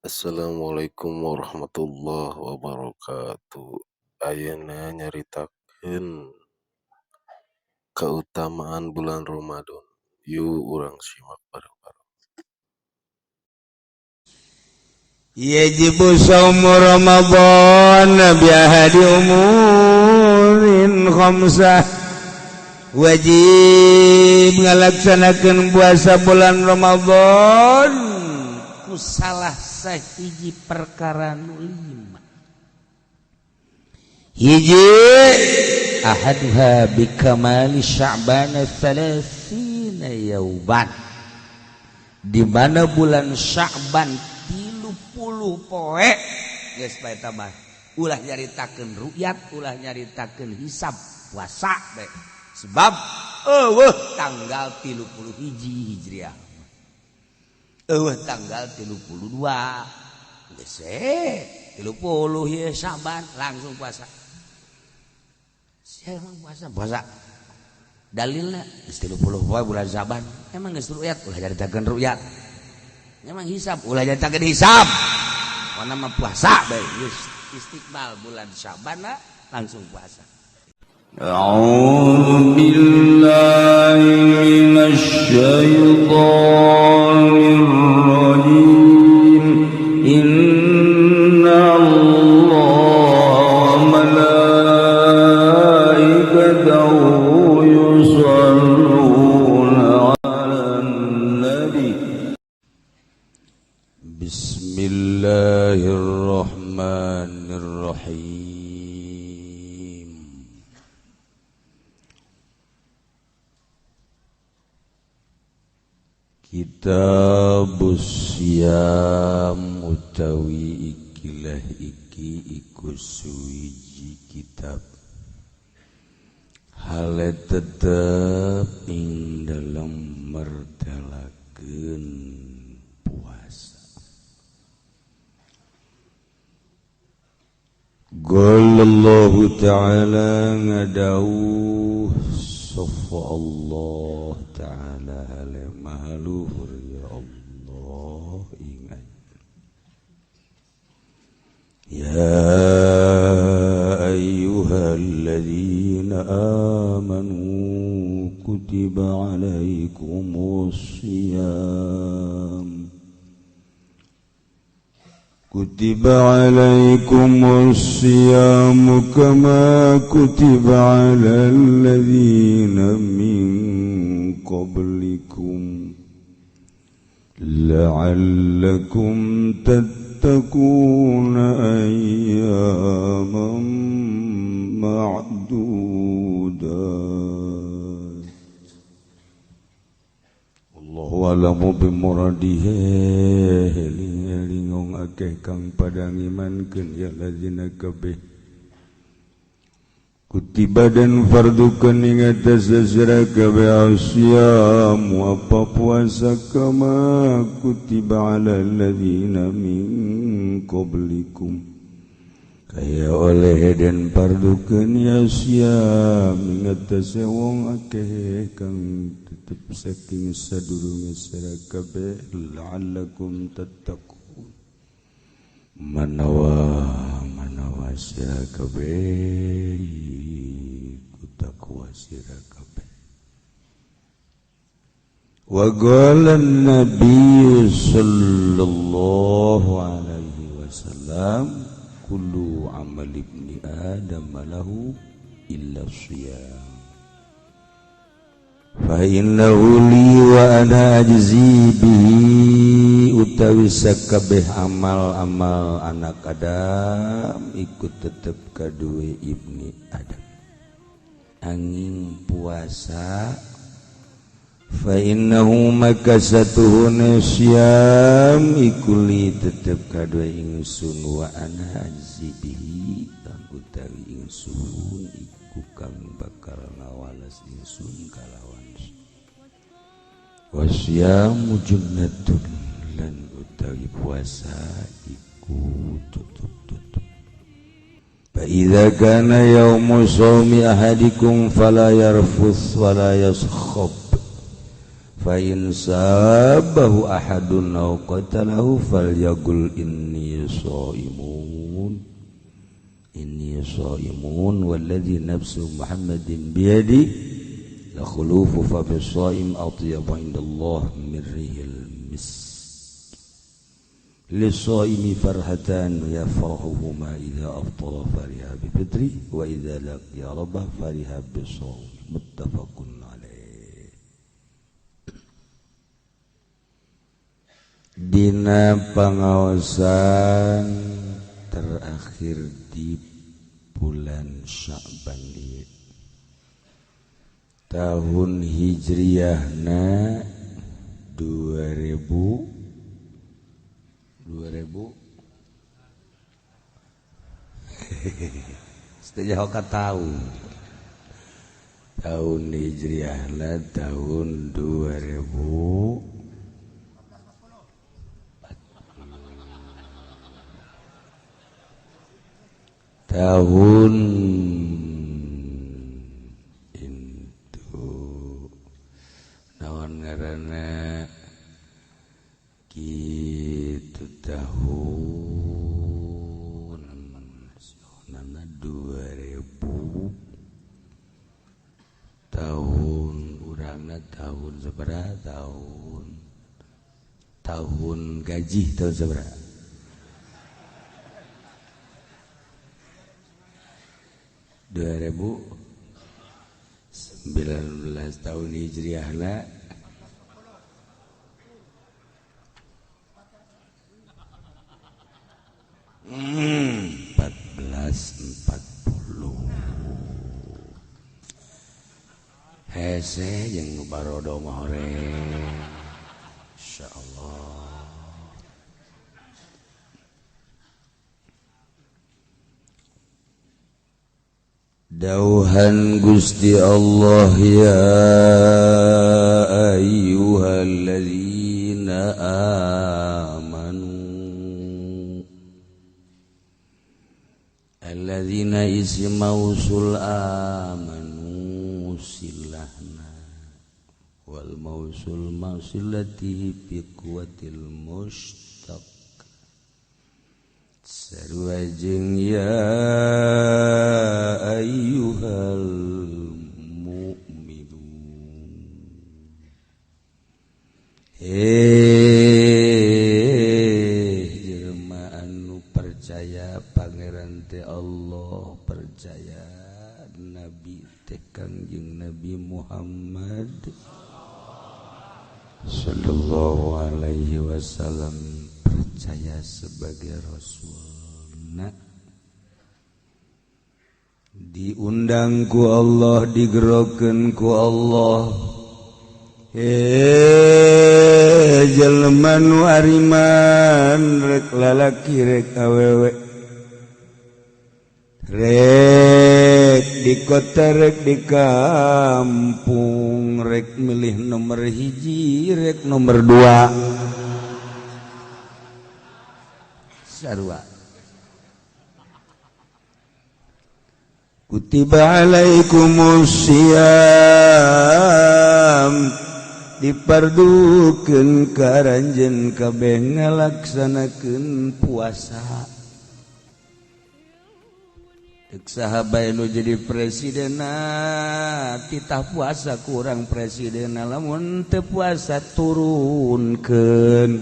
Assalamualaikum warahmatullahi wabarakatuh. Ayeuna nyaritakeun kautamaan bulan Ramadan. Yuk, urang simak bareng-bareng. Yajibu shaumu Ramadan bi ahadi umurin khamsah. Wajib ngalaksanakeun puasa bulan Ramadan ku salah sahiji perkara nu lima. Hiji, ahaduha bikamali Sya'ban 30 yauman, di mana bulan Sya'ban 30 poe geus bae tambah. Ulah nyaritakeun ru'yat, ulah nyaritakeun hisab, puasa bae, sebab eueuh tanggal 31 Hijriah, eueuh tanggal 32, geus 30 ye Syaban, langsung puasa. Sia emang puasa puasa dalilna geus 30 poe bulan Syaban. Emang geus ru'yat, ulah nyaritakeun ru'yat. Emang hisab, ulah nyaritakeun hisab. Mana mah puasa bae, geus istiqbal bulan Syaban langsung puasa. أعوذ بالله من الشيطان الرجيم. إن الله وملائكته يصلون على النبي. بسم الله الرحمن الرحيم. Kitabus Siyam utawi ikilah iki iku suwiji kitab hale tetep ing dalem mertelakeun puasa. Qala Allah Ta'ala, ngadawuh sapa Allah Ta'ala hale maha luhur ya Allah ingat. Ya ayyuhalladzina amanu kutiba alaikumus siyam. كتب عليكم الصيام كما كتب على الذين من قبلكم لعلكم تتقون أياما معدودات. Allahu a'lamu bimuradihi. Eling-eling akeh kang pada ngimankeun ya lazina kabeh kutiba dan fardukeun ing atas sasira kabeh asyam apa puasa kama kutiba ala alladzina min qablikum, kaya oleh den fardukeun ya syam ing atase wong akeh kang tetep saking sadurunge sira kabeh la'allakum tattaqun, manawa manawa sira kabeh ku takwa sira kabeh. Wa qala an-nabiy sallallahu alaihi wasallam, kullu amal ibni adam lahu illa shiyam fa innahu li wa ana ajzi bihi. Utawi sakabeh amal-amal anak Adam ikut tetep kaduwe ibni Adam angin puasa. Fa innahu maka satuhune syam ikuli tetep kaduwe ingsun wa ana ajzi bihi, lan utawi ingsun iku kang bakal ngawales ingsun kalawan. Wasyamu junnatun, lan utawi puasa iku tutup-tutup. Fa idza kana yaumu shaumi ahadikum fala yarfuth wala yaskhab. Fa in sabahu ahadun aw qatalahu falyaqul inni shaimun inni shaimun walladzi nafsu Muhammadin biyadi la khulufu fa bis-shaim atyabu indallah min rihil misk lis-shaimi farhatan yafrahuhuma idza aftara fariha bi fitri wa idza laqiya rabbah fariha bis-shaum muttafaqun alaih. Dina pangaosan terakhir di bulan Sya'ban ieu tahun Hijriahna 2000 setengah ka tahun tahun Hijriahna tahun 2000 tahun itu naon ngaranna kitu tahun nasionalna 2000 tahun urangna tahun sabaraha tahun tahun gaji tahun sabaraha 2019 tahun Hijriahna 1440 hese jeung barodo mah horeng insyaallah. Dauhan Gusti Allah ya ayyuhalladzina amanu alladzina isim mausul amanu silahna wal mausul mausilatihi bi quwwatil mushtaq sarua jeung ya ayyuhal mu'minun jelema anu percaya pangeran teh Allah percaya nabi teh Kangjeng Nabi Muhammad sallallahu alaihi wasallam percaya sebagai rasulna diundang ku Allah digerokeun ku Allah jelema nu ariman rek lalaki rek awewe rek di kota rek di kampung rek milih nomor hiji rek nomor dua sarua. Kutiba alaikumusiyam dipardukeun ka aranjeun kabeh ngalaksanakeun puasa. Deuk saha bae nu jadi presidenna titah puasa kurang presidenna lamun teu puasa turunkeun.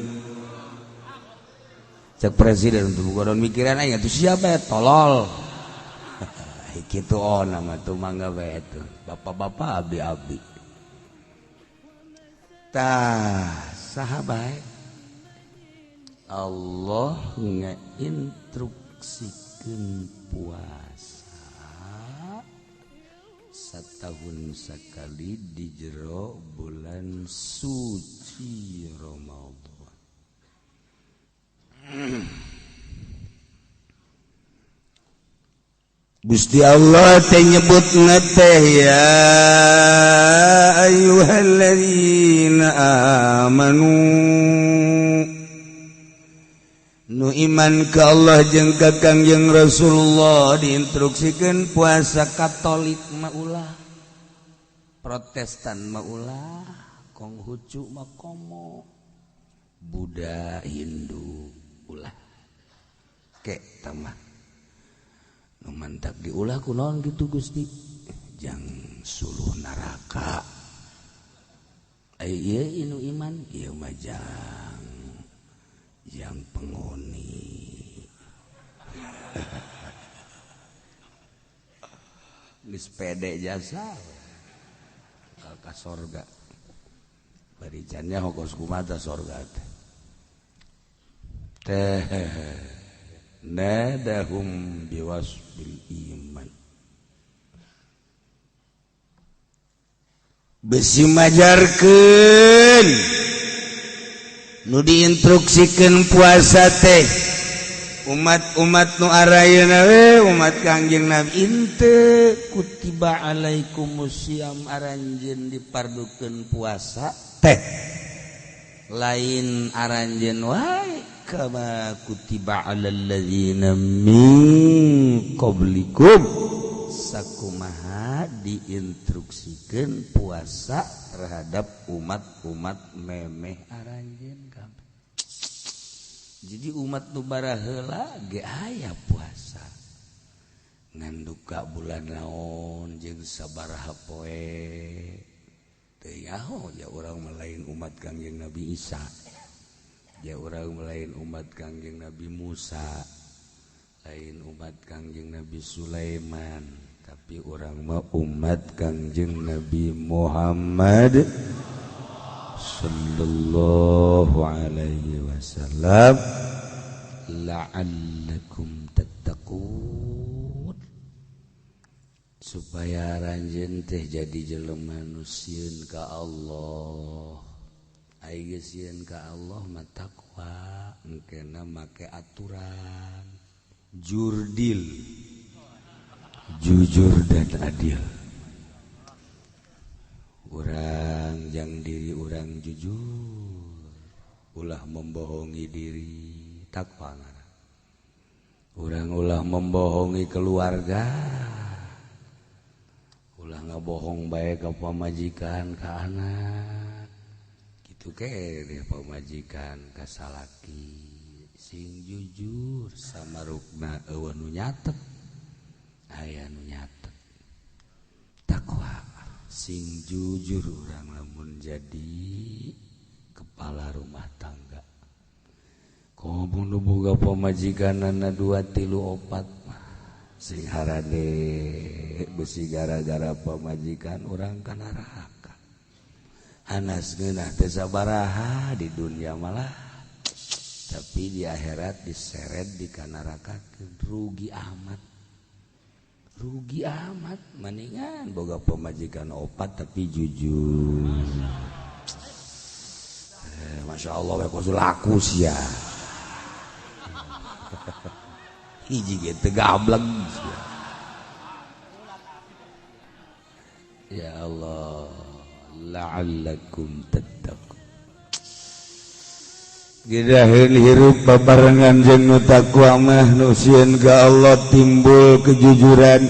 Cek presiden tuh bukan mikiran aing atuh siapa ya tolol. Kitu ona mah tuh mangga bae tuh. Bapak-bapak abdi-abdi. Tah saha bae Allah ngainstruksikeun puasa setahun sekali di jero bulan suci Ramadan. Gusti Allah teh nyebutna teh ya ayyuhalladzina amanu nu iman ka Allah jeung ka Kangjeng Rasulullah diinstruksikeun puasa Katolik mah ulah, Protestan mah ulah, Konghucu mah komo, Buddha Hindu ulah kek tamah nu mantap diulah kunaon gitu Gusti jang suluh neraka. Ai ieu inu iman ieu mah jang yang penghuni. Geus pede jasa ka sorga. Baricannya hokos kumata sorga teh. Teh nadahum biwasbil iman. Besi majarkeun nu diinstruksikeun puasa teh umat-umat nu arayeuna we umat Kangjeng Nabi inte kutiba alaikumusiyam aranjeun dipardukeun puasa teh lain aranjeun wae kama kutiba alal ladzina min qablikum sakumaha diinstruksikeun puasa terhadap umat-umat memeh aranjeun kabeh. Jadi umat nu baraheula ge aya puasa ngan duka bulan naon jeung sabaraha poe teu nyaho ja urang mah lain umat Kangjeng Nabi Isa, ja urang mah lain umat Kangjeng Nabi Musa, lain umat Kangjeng Nabi Sulaiman, tapi urang mah umat Kangjeng Nabi Muhammad sallallahu alaihi wasallam. La'allakum tattaqun, supaya aranjeun teh jadi jelema nu sieun ka Allah. Ai geus sieun ka Allah mah takwa, engkena make aturan jurdil, jujur dan adil. Urang jang diri urang jujur, ulah membohongi diri, takwa ngaran. Urang ulah membohongi keluarga, ulah ngabohong bae ka pamajikan ka anak. Kitu keneh pamajikan ka salaki sing jujur samarukna eueuh nu nyatet, aya nu nyatet. Takwa sing jujur urang lamun jadi kepala rumah tangga. Komo nu boga pamajikanana 2 3 4 sing harade besi gara-gara pamajikan urang ka neraka. Hanas ngeunah teh sabaraha di dunia malah, tapi di akhirat diseret di ka neraka, rugi amat. Rugi amat, mendingan boga pemajikan 4 tapi jujur. Masya Allah, we kos laku sia. Hiji ge teu gableng sia. Ya Allah, la'allakum tattaqun. Gidaheun hirup babarengan jeung nu takwa mah nu sieun ka Allah timbul kejujuran.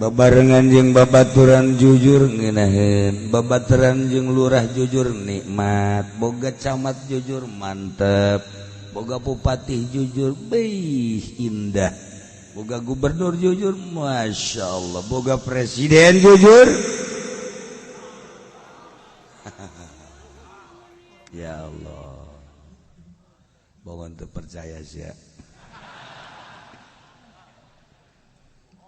Babarengan jeung babaturan jujur ngeunaheun, babaturan jeung lurah jujur nikmat, boga camat jujur mantep, boga bupati jujur beuh indah, boga gubernur jujur masya Allah, boga presiden jujur. Ya Allah, boga teu percaya sia.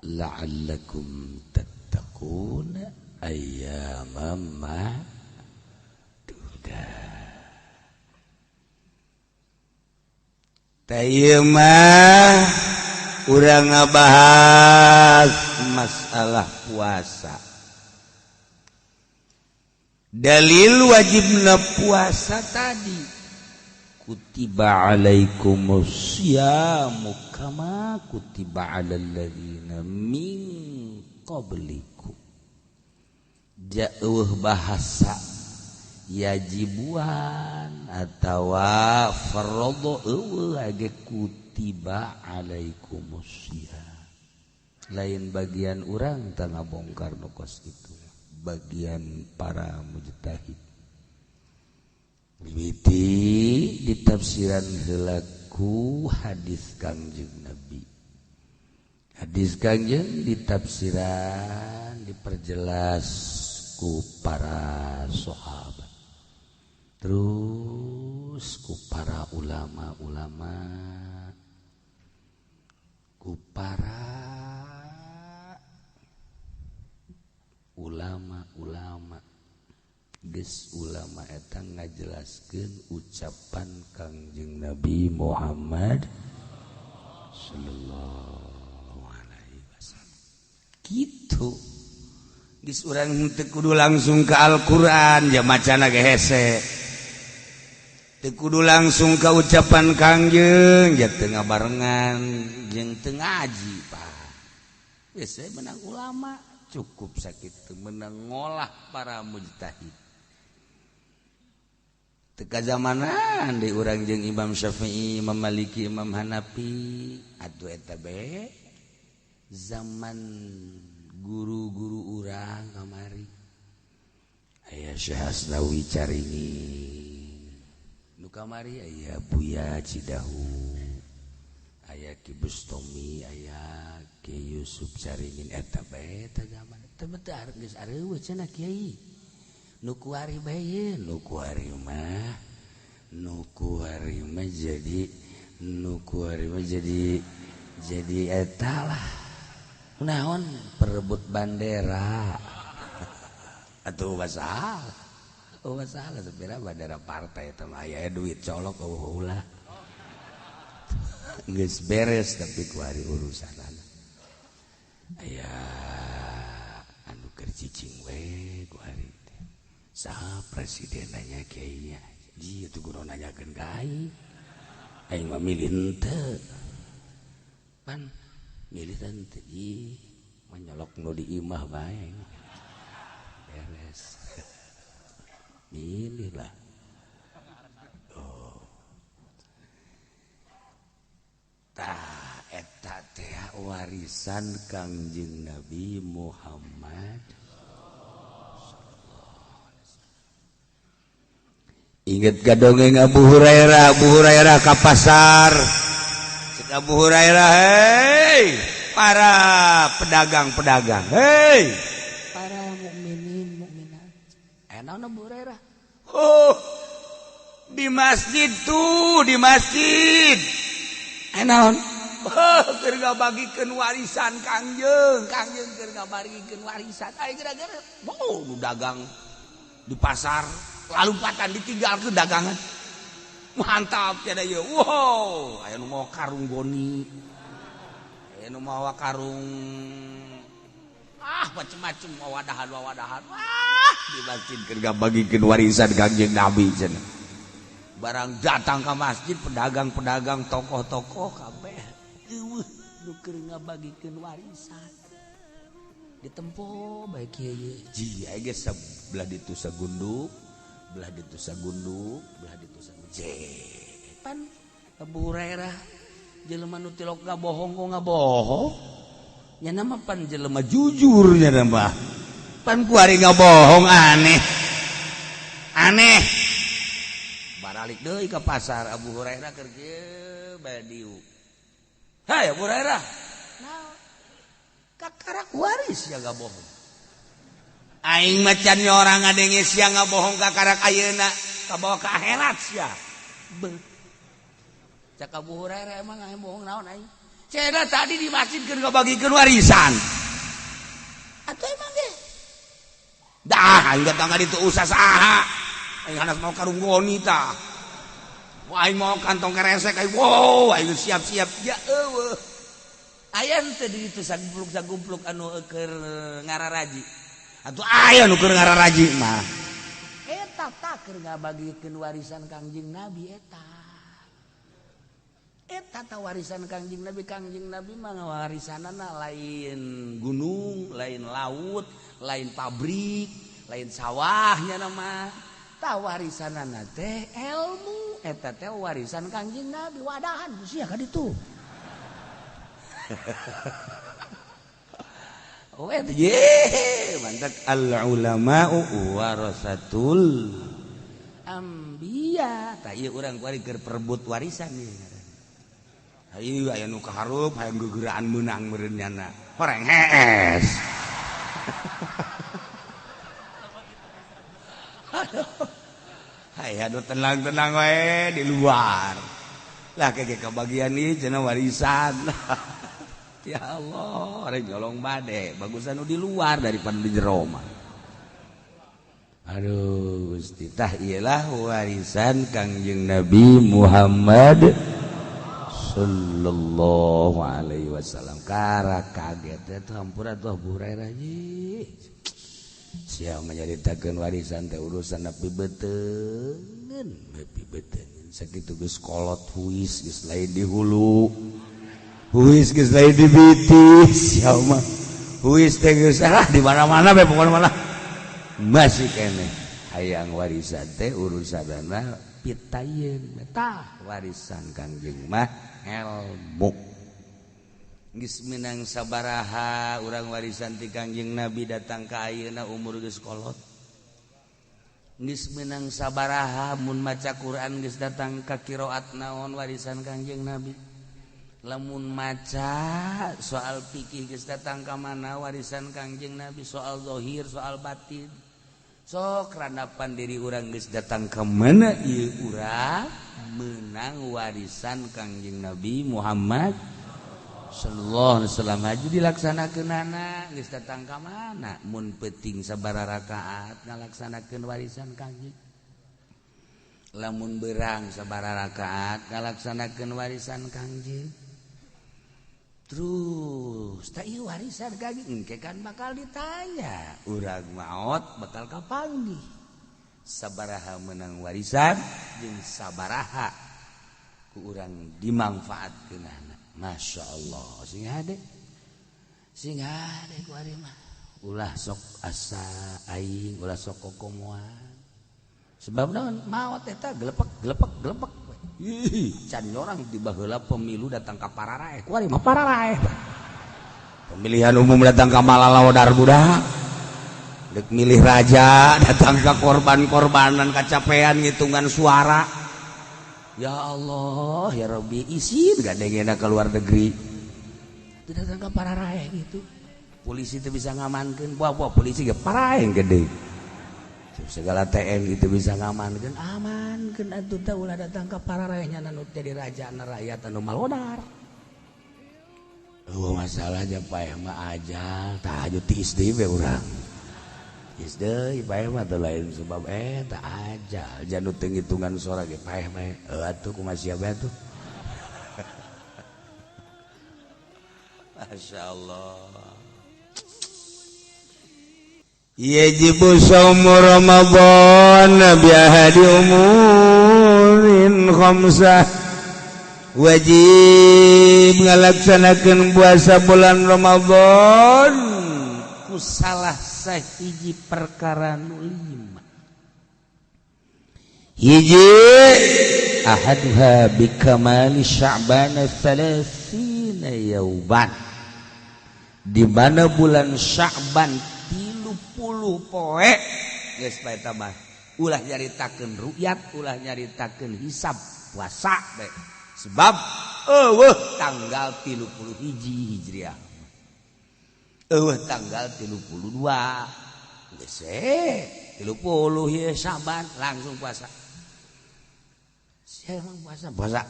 La'allakum tattaqun ayyaman ma'dudah. Teh mah urang ngabahas masalah puasa. Dalil wajibna puasa tadi kutiba alaikumusyamu kama kutiba alal ladzina min qablikum. Jauh bahasa yajibuan atawa fardu eueuh ge kutiba alaikumusiyam. Lain bagian urang teu ngabongkar nu kos kitu. Sebagian para mujtahid mimiti ditafsiran heula ku hadis Kangjeng Nabi. Hadis Kangjeng ditafsiran diperjelas ku para sahabat, terus ku para ulama-ulama, ku para ulama-ulama. Geus ulama eta ngajelaskeun ucapan Kangjeng Nabi Muhammad sallallahu alaihi wasallam. Kitu geus urang teu kudu langsung ke Al-Qur'an ja macana ge hese. Teu kudu langsung ke ucapan Kangjeng ja teu ngabarengan jeung teu ngaji Pak. Geus menang ulama cukup sakitu menang ngolah para mujtahid. Teka zamanan di urang jeung Imam Syafi'i, Imam Maliki, Imam Hanafi atuh eta be zaman guru-guru urang kamari. Aya Syekh Asnawi Caringin, nu kamari aya Buya Cidahu, aya Ki Bustomi, aya Ki Yusuf Caringin eta bae eta zaman teu betar geus areueuh cenah kiai. Nu kuari bae nu kuari mah nu kuari mah jadi nu kuari mah jadi eta lah naon perebut bandera atuh masalah oh masalah sepira bandera partai eta mah aya duit colok eueuh ulah geus beres tapi kuari urusanana aya anu keur cicing we kuari teh saha presidenanya kiai nya ji atuh kudu nanyakeun ka aing aing mah milih henteu pan milih henteu ji mah nyolok nu di imah bae beres milih lah. Oh tah eta teh warisan Kangjeng Nabi Muhammad. Ingat ka dongeng Abu Hurairah. Abu Hurairah ka pasar. Cek Abu Hurairah, hei para pedagang-pedagang, hei para mukminin mukminat. Naon Abu Hurairah? Oh, di masjid tuh, di masjid. Naon? Oh, keur ngabagikeun warisan Kangjeng, Kangjeng keur ngabagikeun warisan. Ai gara-gara mau nu dagang di pasar lalumpatan ditinggalkeun dagangan. Mantap tiada ieu. Wow, aya nu mawa karung goni. Aya nu mawa karung ah macem-macem wawadahan-wawadahan. Wah, di masjid keur ngabagikeun warisan Kangjeng Nabi cenah. Barang datang ke masjid pedagang-pedagang tokoh-tokoh kabeh eueuh nu keur ngabagikeun warisan. Ditempo bae kieu ji aya ge sebelah ditu sagunduk, belah ditu sagunduk, belah ditu sagunduk. Pan Abu Hurairah jelema nu tilok ngabohong kok ngabohong. Nya nama pan jelema jujur nya mah. Pan kuari ngabohong aneh. Aneh. Baralik deui ka pasar Abu Hurairah keur kieu bae diu. Hei Abu Hurairah. Naon? Kakarak waris ya ngabohong. Aing macan orang ngadenge sia ngabohong kakarak ayeuna kabawa ka akhirat sia. Beuh. Cak Abu Hurairah emang aing bohong naon aing? Cenah tadi di masjid keur ngabagikeun warisan. Atuh emang ge. Dah aing datang ka ditu usah saha. Aing hanas mau karung goni tah. Wah aing mau kantong keresek aing wow aing siap-siap ya eueuh. Aya teu di ditu sagumpluk-sagumpluk anu keur ngararaji. Atuh aya nu keur ngararaji mah. Eta tah keur ngabagikeun warisan Kangjeng Nabi eta. Eta tah warisan Kangjeng Nabi. Kangjeng Nabi mah warisanana lain gunung, lain laut, lain pabrik, lain sawahnya nama. Tah warisanana teh ilmu. Eta teh warisan Kangjeng Nabi wadahan sia ka ditu. Oh eta ye mantak al ulama'u warasatul anbiya. Tah ieu urang kuari keur perebut warisan ieu. Hayu aya nu kaharup hayang gegeraan meunang meureun nyana. Horeng hees. Aduh. Hai aduh tenang-tenang wae di luar. Lah keke kebagian ieu cenah warisan. Ya Allah, rek nyolong bade, bagusan nu di luar daripada di jero mah. Aduh, Gusti tah ieu warisan Kangjeng Nabi Muhammad sallallahu alaihi wasallam. Kara kaget teh hampura tuh Abu Hurairah ye. Sia menyaritakeun warisan teh urusan nepi beuteungeun, nepi beuteungeun. Sakitu geus kolot huis geus lain di hulu. Huis geus lain di bitis, ya mah. Huis teh geus ah di mana-mana bae pokona mah. Masih keneh hayang warisan teh urusanana pitayeun. Tah warisan Kangjeng mah ilmu. Geus meunang sabaraha urang warisan ti Kangjeng Nabi datang ka ayeuna umur geus kolot. Geus meunang sabaraha mun maca Quran geus datang ka qiraat naon warisan Kangjeng Nabi. Lamun maca soal fikih geus datang ka mana warisan Kangjeng Nabi, soal zahir soal batin. Sok randapan diri urang geus datang ka mana ieu urang meunang warisan Kangjeng Nabi Muhammad sallallahu alaihi wasallam. Haji dilaksanakeunana geus datang ka mana mun peuting sabaraha rakaat ngalaksanakeun warisan Kangjeng. Lamun berang sabaraha rakaat ngalaksanakeun warisan Kangjeng. Terus tak ieu warisan Kangjeng engke kan bakal ditanya urang maot bakal kapanggih sabaraha menang warisan jeung sabaraha ku urang dimangfaatkeunana. Masya Allah, sing hade ku ari mah ulah sok asa aing, ulah sok kokomoan. Sebab naon maot eta gelepek gelepek gelepek. Ih, can orang di baheula pemilu datang ka pararaeh, ku ari mah pararaeh. Pemilihan umum datang ka malalawodar budak. Dek milih raja datang ka korban-korbanan kacapean ngitungan suara. Ya Allah, ya Rabbi, isin gadengena ke luar negeri. Itu datang ka pararaeh gitu. Polisi itu bisa ngamankeun, buah-buah polisi ge paraeh gede. Segala TNI itu bisa ngamankeun, amankeun atuh teh ulah datang ka pararaehnya anu jadi raja na rakyat anu malodar. Eueuh masalah nya paeh mah ajal, tah aju tiis deui we urang. Tiis deui paeh mah teu lain sebab eta ajal, janu teu ngitungan sora ge paeh mah. Heuh atuh kumaha sia bae atuh. Masyaallah. Yajibu shaumu Ramadan bi ahadi umurin khamsah. Wajib ngalaksanakeun puasa bulan Ramadan ku salah sahiji perkara nu lima. Hiji ahadha bi kamali Sya'ban 30 yauman. Di mana bulan Sya'ban 30 poe geus bae tambah ulah nyaritakeun ru'yat, ulah nyaritakeun hisab puasa bae. Sebab eueuh tanggal 31 Hijriah. Eueuh tanggal 32. Geus 30 ieu Syaban langsung puasa. Sia emang puasa puasa.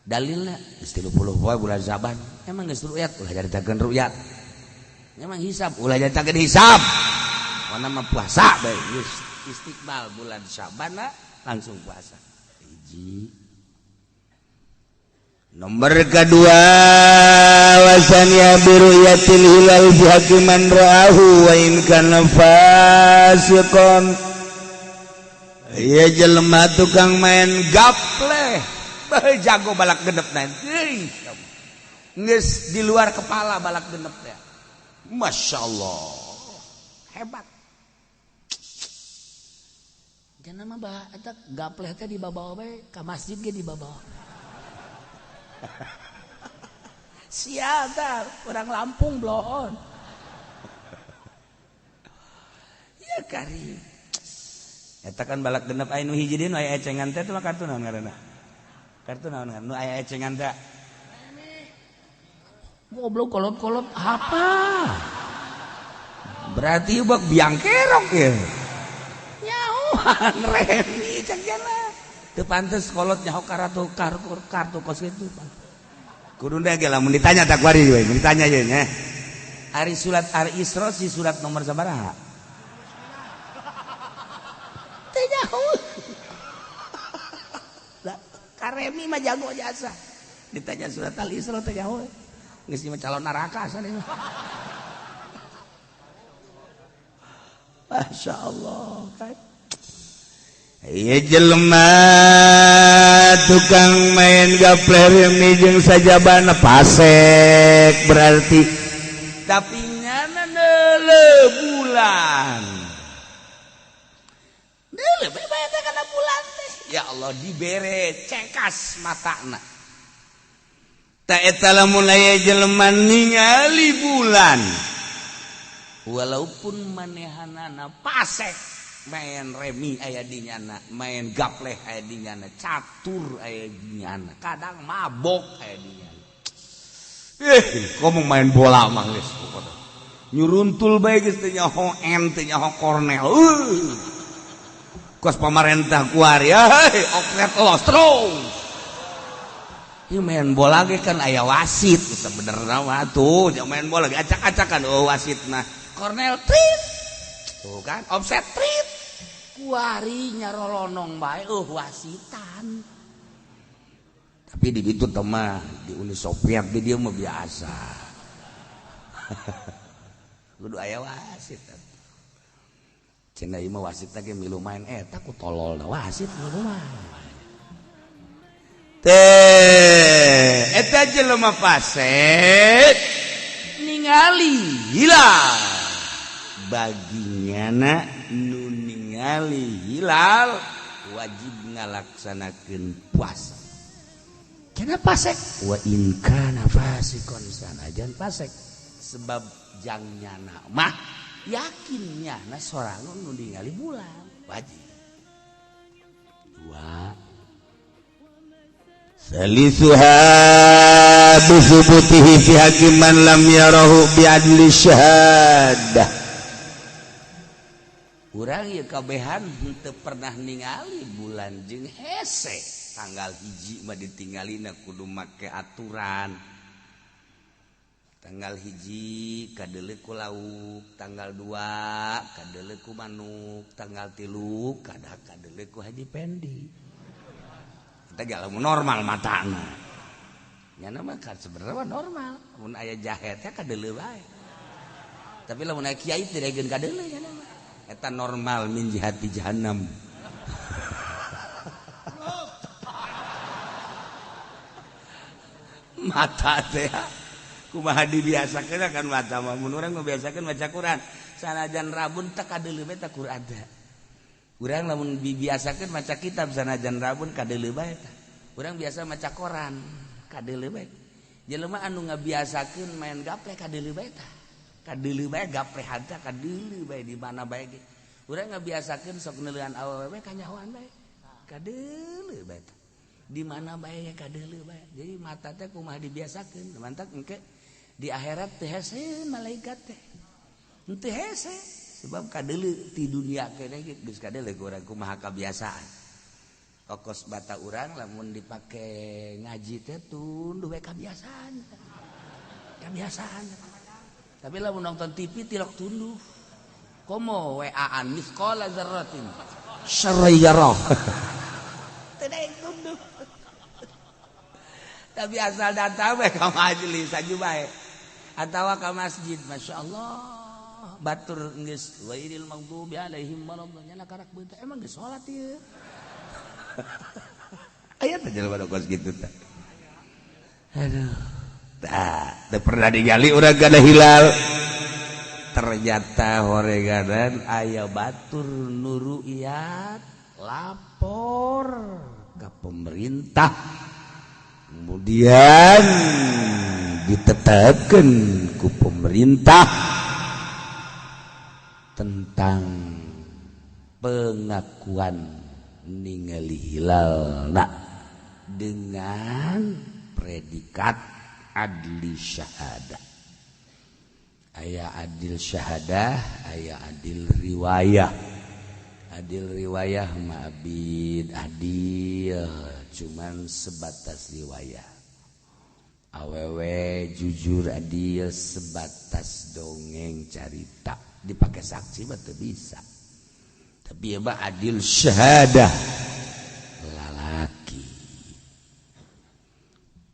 Dalilna geus 30 poe bulan Syaban. Emang geus ru'yat ulah nyaritakeun ru'yat. Emang hisab ulah nyaritakeun hisab. Mana mah puasa bae geus istiqbal bulan Syaban langsung puasa. Hiji. Nomor kedua wasaniya bi ru'yatil hilal fi haqqi man ra'ahu wa in kana fasiqan. Ya jelema tukang main gapleh, bae jago balak genep naen. Geus di luar kepala balak genep teh. Masya Allah, hebat. Jangan mah bah, eta gapleh teh dibawa bae ka masjid ge dibawa. Siapa orang Lampung bloon. Karim. Eta kan balak genep aya nu hiji deui nu aya ecengan teh mah kartu naon ngaranna? Kartu naon ngaranna? Nu aya ecengan teh. Goblok kolot-kolot apa? Berarti bak biang kerok ya. Nyahoan remi cek jana. Teu pantes kolot nyaho kartu kartu kartu kos kitu. Kudu ge lamun ditanya tak kuari we, mun ditanya ye nya. Ari surat Al-Isra si surat nomor sabaraha? Teu nyaho. Lah karemi mah jago jasa. Ditanya surat Al-Isra teu nyaho. Geus mah calon neraka sana. Masya Allah kan. Iya jelema tukang main gaple remi jeung sajabana pasek berarti tapi nyana neule bulan. Neule bae teh kana bulan teh. Ya Allah dibere cekas matana. Ta eta lamun aya jelema ningali bulan walaupun manehanana pasek main remi aya di nyana, main gapleh aya di nyana, catur aya di nyana, kadang mabok aya di nyana. Ngomong main bola mah geus pokona. Nyuruntul bae geus teu nyaho en, teu nyaho kornel. Kos pamarentah kuari, heuy, okret los terus. Ieu main bola ge kan aya wasit sebenarnya mah tuh, main bola ge acak-acakan oh wasitna. Kornel trit. Tuh kan, offset trit. Kuari nyarolonong bae wasitan. Tapi di ditu teh mah di Uni Soviet di dieu mah biasa. Kudu aya wasit. Cenah ieu mah wasit ge milu main eta ku tololna wasit milu main. Teh, eta jelema fasik ningali hilal. Baginya na nu ningali hilal wajib ngalaksanakeun puasa. Kenapa fasik? Wa in kana fasikon sanajan fasik. Sebab jang nyana mah yakin nyana sorangan nu ningali bulan wajib. Dua. Salisuha bisubutihi fi hakiman lam yarahu biadli syahadah. Urang ieu kabehan henteu pernah ningali bulan jeung hese. Tanggal hiji mah ditinggalina kudu make aturan. Tanggal hiji kadeuleu ku lauk, tanggal 2 kadeuleu ku manuk, tanggal 3 kada kadeuleu ku Haji Pendi. Kita lamun normal matana. Nyana mah kan sebenarnya normal. Mun aya jahe teh kadeuleu bae. Tapi lamun aya kiai teu daegeun kadeuleu nyana mah. Eta normal min jihati jahannam. Mata teh kumaha dibiasakeun kan mata mah mun urang ngabiasakeun maca Quran sanajan rabun teh kadeuleu bae teh Quran teh. Urang lamun dibiasakeun maca kitab sanajan rabun kadeuleu bae tah. Urang biasa maca koran kadeuleu bae. Jelema anu ngabiasakeun main gaple kadeuleu bae tah. Kadeuleu bae gaple hanta kadeuleu bae di mana bae ge. Urang ngabiasakeun sok neuleuan awewe kanyahoan bae. Kadeuleu bae tah. Di mana bae ge kadeuleu bae. Jadi mata teh kumaha dibiasakeun. Mantak engke di akhirat teh hese malaikat teh. Henteu hese. Sebab kadeuleu ti dunia keneh geus kadeuleu ku urang kumaha kabiasaan. Kokos bata urang lamun dipake ngaji teh tunduh we kabiasaan. Kabiasaan. Tapi lamun nonton TV tilok tunduh. Komo WA-an misqala dzarratin syarran yarah. Teu daek tunduh. Tapi asal datang we ka majelis aju bae. Atawa ka masjid, masyaallah. Batur geus wairil maghdubi alaihim waladdallin nyana karak beunta emang geus salat ieu. Aya teh jelema kos kitu teh. Aduh. Tah, teu pernah digali urang kana hilal. Ternyata horeganan aya batur nu ru'yat lapor ke pemerintah. Kemudian ditetapkan ku pemerintah tentang Pengakuan ningali hilalna dengan predikat adli syahadah. Aya adil syahadah, aya adil riwayah. Adil riwayah ma'abid adil cuman sebatas riwayah. Awewe jujur adil sebatas dongeng carita, dipakai saksi mah teu bisa. Tapi ya mah adil syahadah lalaki.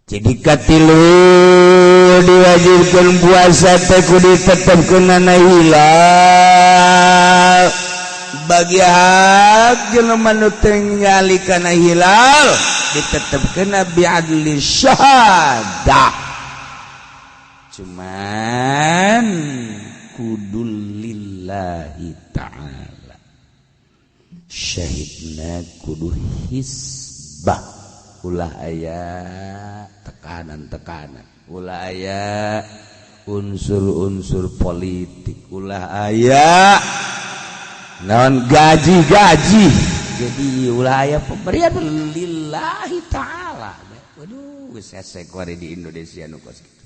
Jadi katilu diwajibkan puasa teh kudu ditetepkeun na hilal. Bagi hak jelema nu teu ningali kana hilal ditetepkeun bi adli syahadah. Cuman kudu lillahi ta'ala. Syahidna kudu hisbah, ulah aya tekanan-tekanan, ulah aya unsur-unsur politik, ulah aya naon gaji-gaji. Jadi ulah aya pemberian lillahi ta'ala. Waduh, geus hese kuari di Indonesia nu kos kitu.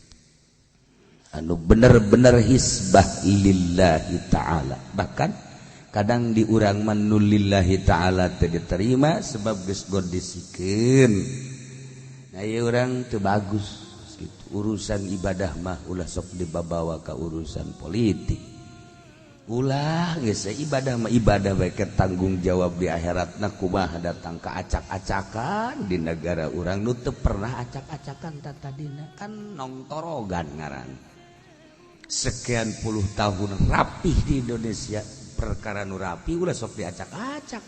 Anu bener-bener hisbah lillahi ta'ala. Bahkan kadang di urang mah nu lillahi ta'ala teu diterima sebab geus gondisikeun. Nah, ieu urang teu bagus gitu. Urusan ibadah mah ulah sok dibabawa ka urusan politik. Ulah geus ibadah mah ibadah bae, tanggung jawab di akhiratna kumaha datang ka acak-acakan di negara urang nu teu pernah acak-acakan tatadina kan nongtorogan ngaran. Sekian puluh tahun rapih di Indonesia, perkara nu rapi ulah sok diacak-acak.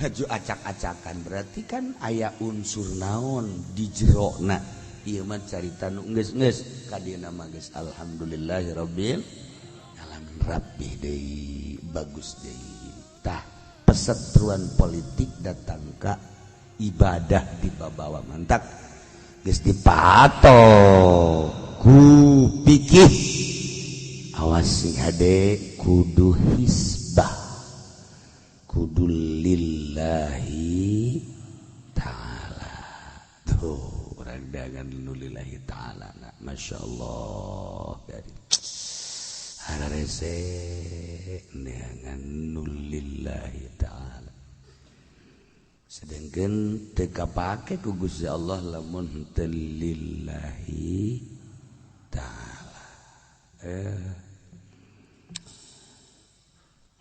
Haju acak-acakan berarti kan aya unsur naon di jerona. Ieu mah carita nu geus-geus ka dieuna mah geus alhamdulillahirabbil alamin, rapih deui, bagus deui. Tah, pesetruan politik datang ka ibadah dibabawa mantak geus dipatok ku pikih. Awas sing hade, kudu hisbah, kudu lillahi ta'ala. Tuh orang dangan nu lillahi ta'ala, nah, Masya Allah dari hararese neangan nu lillahi ta'ala. Sedangkan teu kapake ku Gusti Allah lamun teu lillahi ta'ala.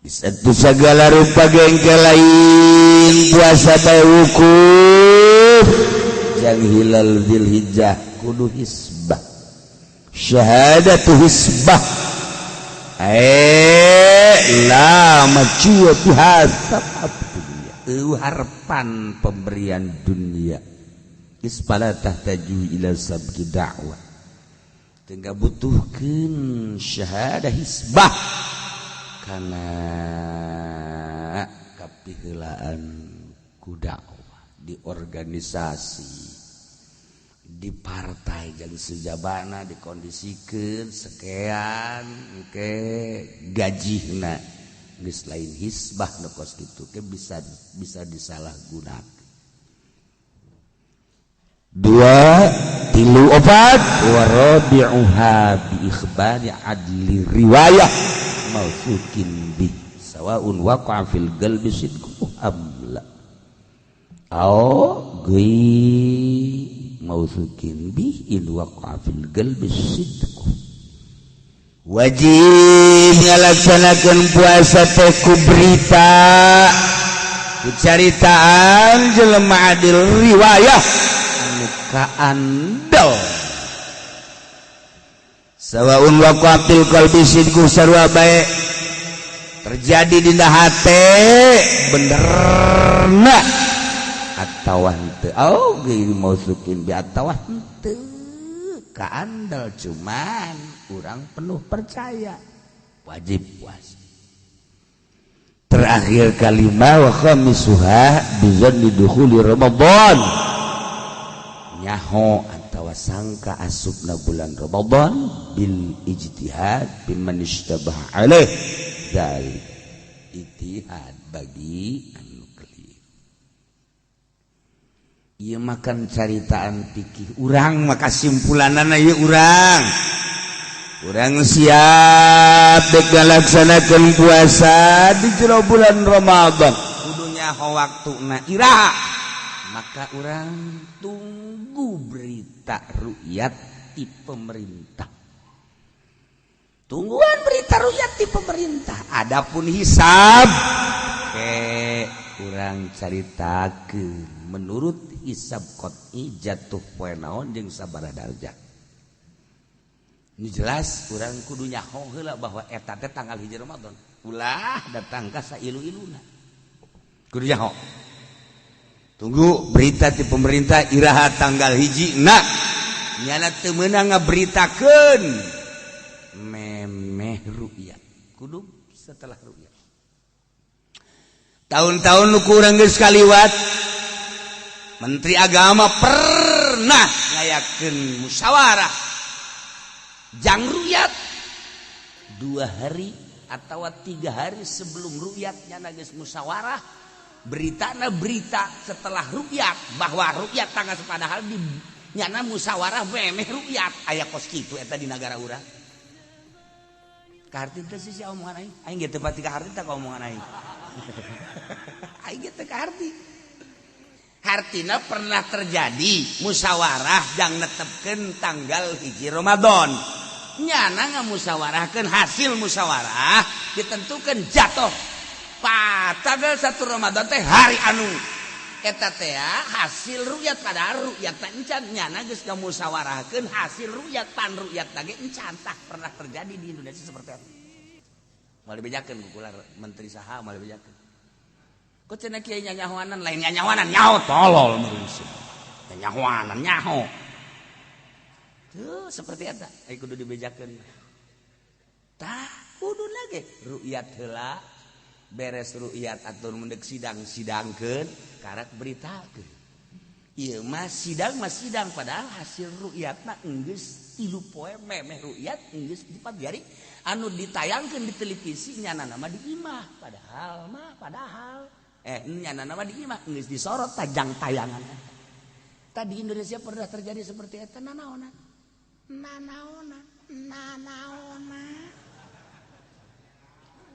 Satu segala rupa gengkel lain puasa bae wukuf jang hilal Dzulhijjah kudu hisbah, syahadatu hisbah, la macua bihasab dunia, harapan pemberian dunia isfala tahtaju ila sabki dakwah, tengah butuhkeun syahadah hisbah karena kapiheulaan ku dakwah di organisasi di partai jang sejabana dikondisikeun sekian ke gajihna geus lain hisbah nu kos kitu ke bisa bisa disalahgunakan. Dua tilu opat wa rabi'uha bi ikhbari adli riwayah mausukin bi sawaun waqa'a fil qalbi sidqu am la au ghi mausukin bi in waqa'a fil qalbi sidqu. Wajib ngalaksanakeun puasa teh ku berita ku caritaan jelema adil riwayah anu kaandel sawaun waqa'a fil qalbi sidqu sarua bae terjadi dina hate benerna atawa henteu au geuing mausukin bi atawa henteu kaandel, cuman urang penuh percaya wajib puasa. Terakhir kalima wa khamisuha bizanni dukhuli Ramadan, nyaho atawa sangka asupna bulan Ramadan bil ijtihad biman ishtabah alaih dzalik, ijtihad. bagi anu keliru. Ieu makan caritaan fikih urang maka simpulanana ieu urang. Urang siap dek ngalaksanakeun puasa di jero bulan Ramadan. Kudu nyaho waktuna iraha. Maka urang tunggu berita rukyat ti pemerintah. Tungguan berita rukyat ti pemerintah. Adapun hisab ke urang caritakeun menurut hisab qot'i jatuh poe naon jeung sabaraha darjat. Ini jelas urang kudu nyaho heula bahwa eta teh tanggal 1 Ramadan. Ulah datang ka sailu-iluna. Kudu nyaho. Tunggu berita ti pemerintah iraha tanggal 1 na. Nyana teu meunang ngaberitakeun memeh rukyat. Kudu setelah rukyat. Tahun-tahun nu kurang geus kaliwat Menteri Agama pernah ngayakeun musyawarah jang rukyat 2 hari atau 3 hari sebelum rukyatnya geus musyawarah beritana berita setelah rukyat bahwa rukyat tanggal padahal di nyana musyawarah memeh rukyat aya kos kitu eta di nagara urang. Kaharti teh sih omongan aing, aing ge teu pati kaharti teh omongan aing. Aing ge teu kaharti. Hartina pernah terjadi musyawarah jang netepkeun tanggal 1 Ramadan. Nyana ngamusyawarahkeun hasil musyawarah ditentukan jatuh pa tanggal 1 Ramadan teh hari anu eta teh hasil rukyat padahal rukyat teh encan nyana geus ngamusyawarahkeun hasil rukyat pan rukyat ge encan tah pernah terjadi di Indonesia seperti itu. Moal dibejakeun ku kula menteri saha moal dibejakeun. Kok cenah kiai nyanyahoanan lain nyanyahoanan nyaho tolol manusia. Nyanyahoanan nyaho. Tuh seperti eta ai kudu dibejakeun. Tah kudu lagi rukyat heula beres rukyat atur mendek sidang-sidangkeun karak beritakeun. Ieu mah sidang padahal hasil rukyatna enggeus 3 poe memeh rukyat enggeus 4 jari anu ditayangkeun di televisi nyana nama di imah padahal mah padahal nyana nama di imah enggeus disorot tajang tayangan. Tadi Indonesia pernah terjadi seperti eta nanaonan. Nanaona nanaona.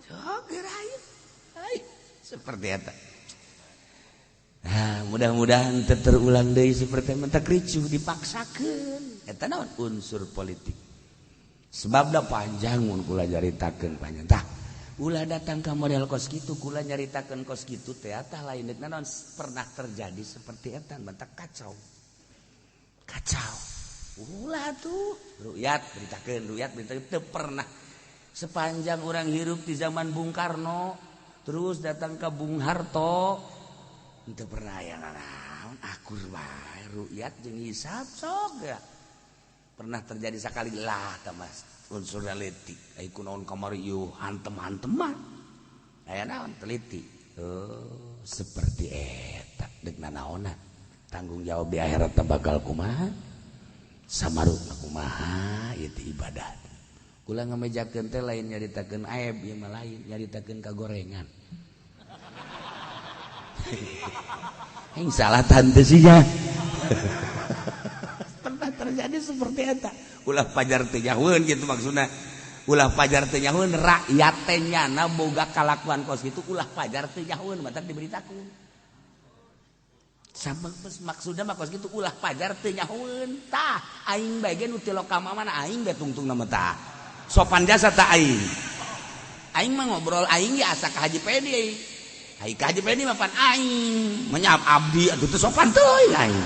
Sok geura seperti eta. Nah, mudah-mudahan terulang deui seperti mentak ricuh dipaksakeun. Eta naon unsur politik. Sebabna panjang mun kula nyaritakeun panjang. Tah, ulah datang ka model kos kitu kula nyaritakeun kos kitu teh tah lain deuk naon pernah terjadi seperti eta mentak kacau. Kacau. Ulah tuh rukyat beritakeun rukyat beritakeun teu pernah sepanjang orang hirup di zaman Bung Karno terus datang ke Bung Harto teu pernah aya nanaon akur bae rukyat jeung hisab sok ya. Pernah terjadi sakali lah tah mas unsur leutik ai kunaon kamari ieu hantem-hanteman aya naon teliti. Oh, seperti eta deuk nanaonan tanggung jawab di akhirat bakal kumaha samarukna kumaha ieu teh ibadah. Kula ngamejakeun teh lain nyaritakeun aib ieu mah lain nyaritakeun kagorengan. Aing salah tante sih ya. Pernah terjadi seperti eta. Ulah pajar teh nyahueun kitu maksudna. Ulah pajar teh nyahueun rakyat teh nyana boga kalakuan kos kitu ulah pajar teh nyahueun matak diberitakeun. Sama maksudna mah kos kitu ulah pajar teu nyahueun. Tah aing bae ge nu ti lokal mana aing bae tungtungna mah tah. Sopan jasa tah aing. Aing mah ngobrol aing ge asa ka Haji Pedi. Ai ka Haji Pedi mah pan aing menyap abdi atuh teu sopan teuing aing.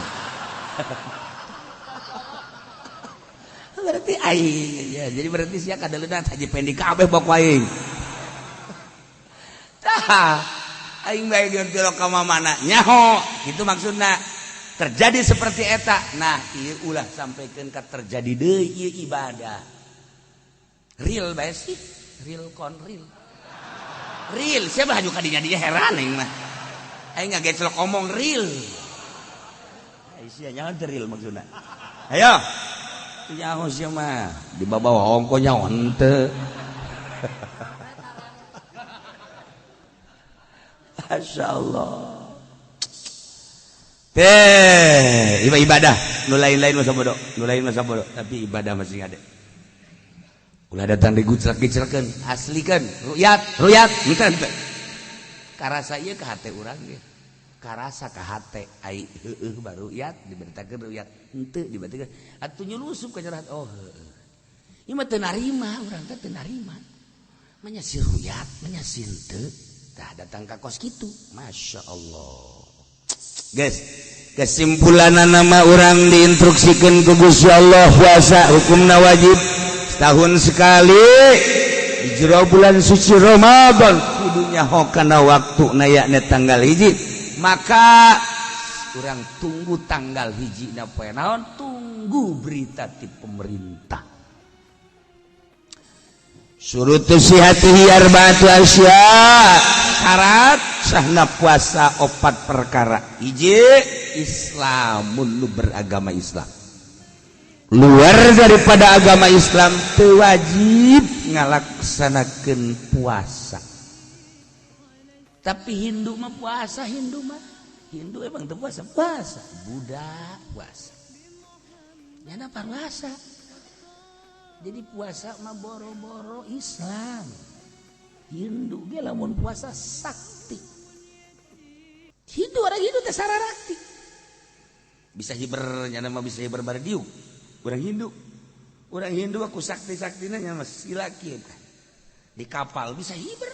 Berarti aing ya, jadi berarti sia kadaleunan Haji Pendi kabeh bok aing. Tah aing bae ge ti lokal mana nyaho gitu maksudna. Terjadi seperti eta. Nah, ieu ulah sampaikan ka terjadi deui ieu ibadah. Real bae sih, real kon real. Real, siapa haju kadinya dia heran aing mah. Aing ngageclok ngomong real. Ai sia nyaho teu real maksudna. Ayo. Nyaho sia mah di bawah ongko nyaho henteu. Masya Allah. Teh, ibadah nu lain-lain masa bodoh, nu lain masa bodoh, tapi ibadah masih ada. Ulah datang diguclak-giclakeun, aslikeun, rukyat, rukyat, henteu henteu. Karasa ieu ka hate urang ge. Karasa ka hate ai heueuh baru rukyat diberitakeun rukyat, henteu diberitakeun. Atuh nyulusup ka jero oh heueuh. Ieu mah teu narima, urang teh teu narima. Manya si rukyat, manya si henteu. Tah datang ka kos kitu, Masya Allah. Guys, kesimpulan nama orang diinstruksikan ke Gusti Allah puasa hukumna wajib setahun sekali di jero bulan suci Ramadan kudunya hokana waktu nayakna tanggal hiji maka kurang tunggu tanggal hiji na poe naon tunggu berita ti pemerintah. Syurutu sihatihi arba'atu asya, syarat sahna puasa opat perkara. Hiji, Islamun, lu beragama Islam. Luar daripada agama Islam teu wajib ngalaksanakeun puasa. Tapi Hindu mah puasa, Hindu mah. Hindu emang teu puasa, puasa. Buddha puasa. Nyana puasa. Jadi puasa mah boro-boro Islam. Hindu ge lamun puasa sakti. Hindu orang Hindu teh sararakti. Bisa hiber nyana mah bisa hiber bardiuk. Urang Hindu. Urang Hindu aku sakti-saktina nya mah sila kieu. Di kapal bisa hiber.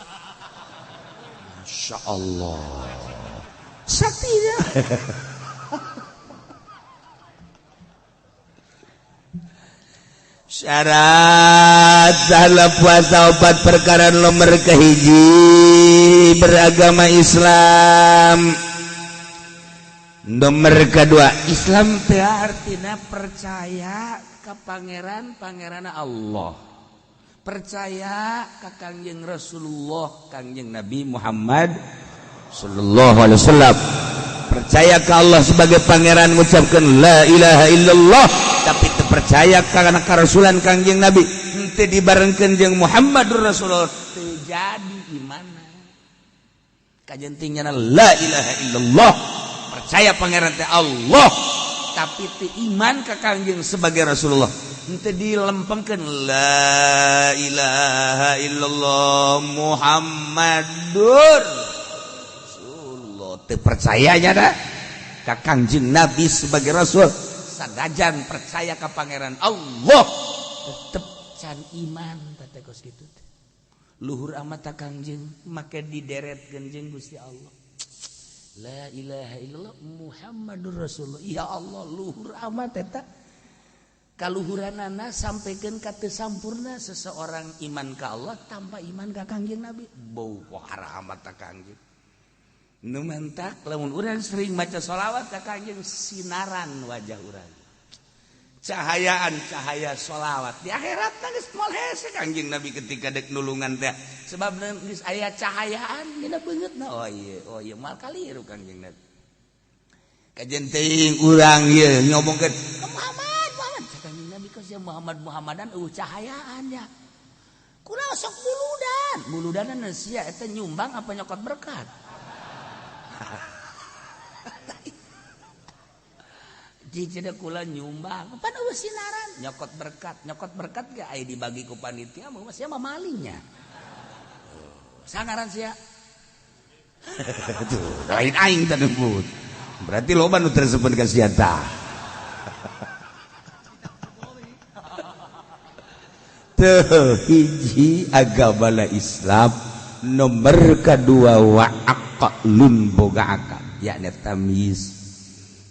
Masya Allah. Saktinya. Syarat salah puasa opat perkara nomor kehiji beragama Islam. Nomor kedua Islam teh artina percaya ka pangeran pangeran Allah. Percaya ka Kangjeng Rasulullah, Kangjeng Nabi Muhammad sallallahu alaihi wasallam. Percaya ka Allah sebagai pangeran mengucapkan la ilaha illallah, tapi teu percaya karena karasulan Kangjeng Nabi henteu dibarengkeun jeung Muhammadur Rasulullah teu jadi imanna. Kajentingna la ilaha illallah, percaya pangeran teh Allah, tapi teu iman ka Kangjeng sebagai Rasulullah, henteu dilempengkeun la ilaha illallah Muhammadur Rasulullah, teu percaya nya dah ka Kangjeng Nabi sebagai Rasul. Sanajan percaya ka pangeran Allah tetep can iman teh kos kitu teh. Luhur amat ta Kangjeng make dideretkeun jeung Gusti Allah. La ilaha illallah Muhammadur Rasulullah. Ya Allah luhur amat eta. Kaluhuranana sampaikan ka teu sampurna seseorang iman ka Allah tanpa iman ka Kangjeng Nabi. Bau pohara amat ta Kangjeng. Nu mentak lamun urang sering maca sholawat ka Kangjeng sinaran wajah urang. Cahayaan cahaya sholawat di akhirat geus moal hese Kangjeng Nabi ketika dek nulungan teh. Sebab geus aya cahayaan dina beungeutna. Oh iya moal kaliru Kangjeng Nabi. Kajenting urang ieu ngomongkeun Muhammad Muhammad. Cek Kangjeng Nabi kos ya Muhammad Muhammadan eueuh cahayaan ya. Kula sok buludan. Buludanan sia eta nyumbang apa nyokot berkat? Cicida kula nyumbang, pan eueuh sinaran, nyokot berkat ge aya dibagi ku panitia mah sia mah malingnya. Sangaran sia. Tuh, lain aing teh nyebut. Berarti loba nu tersebut ka sia tah. Teu hiji agama Islam, nomor kedua wa aqlun boga akal, yakni tamyiz.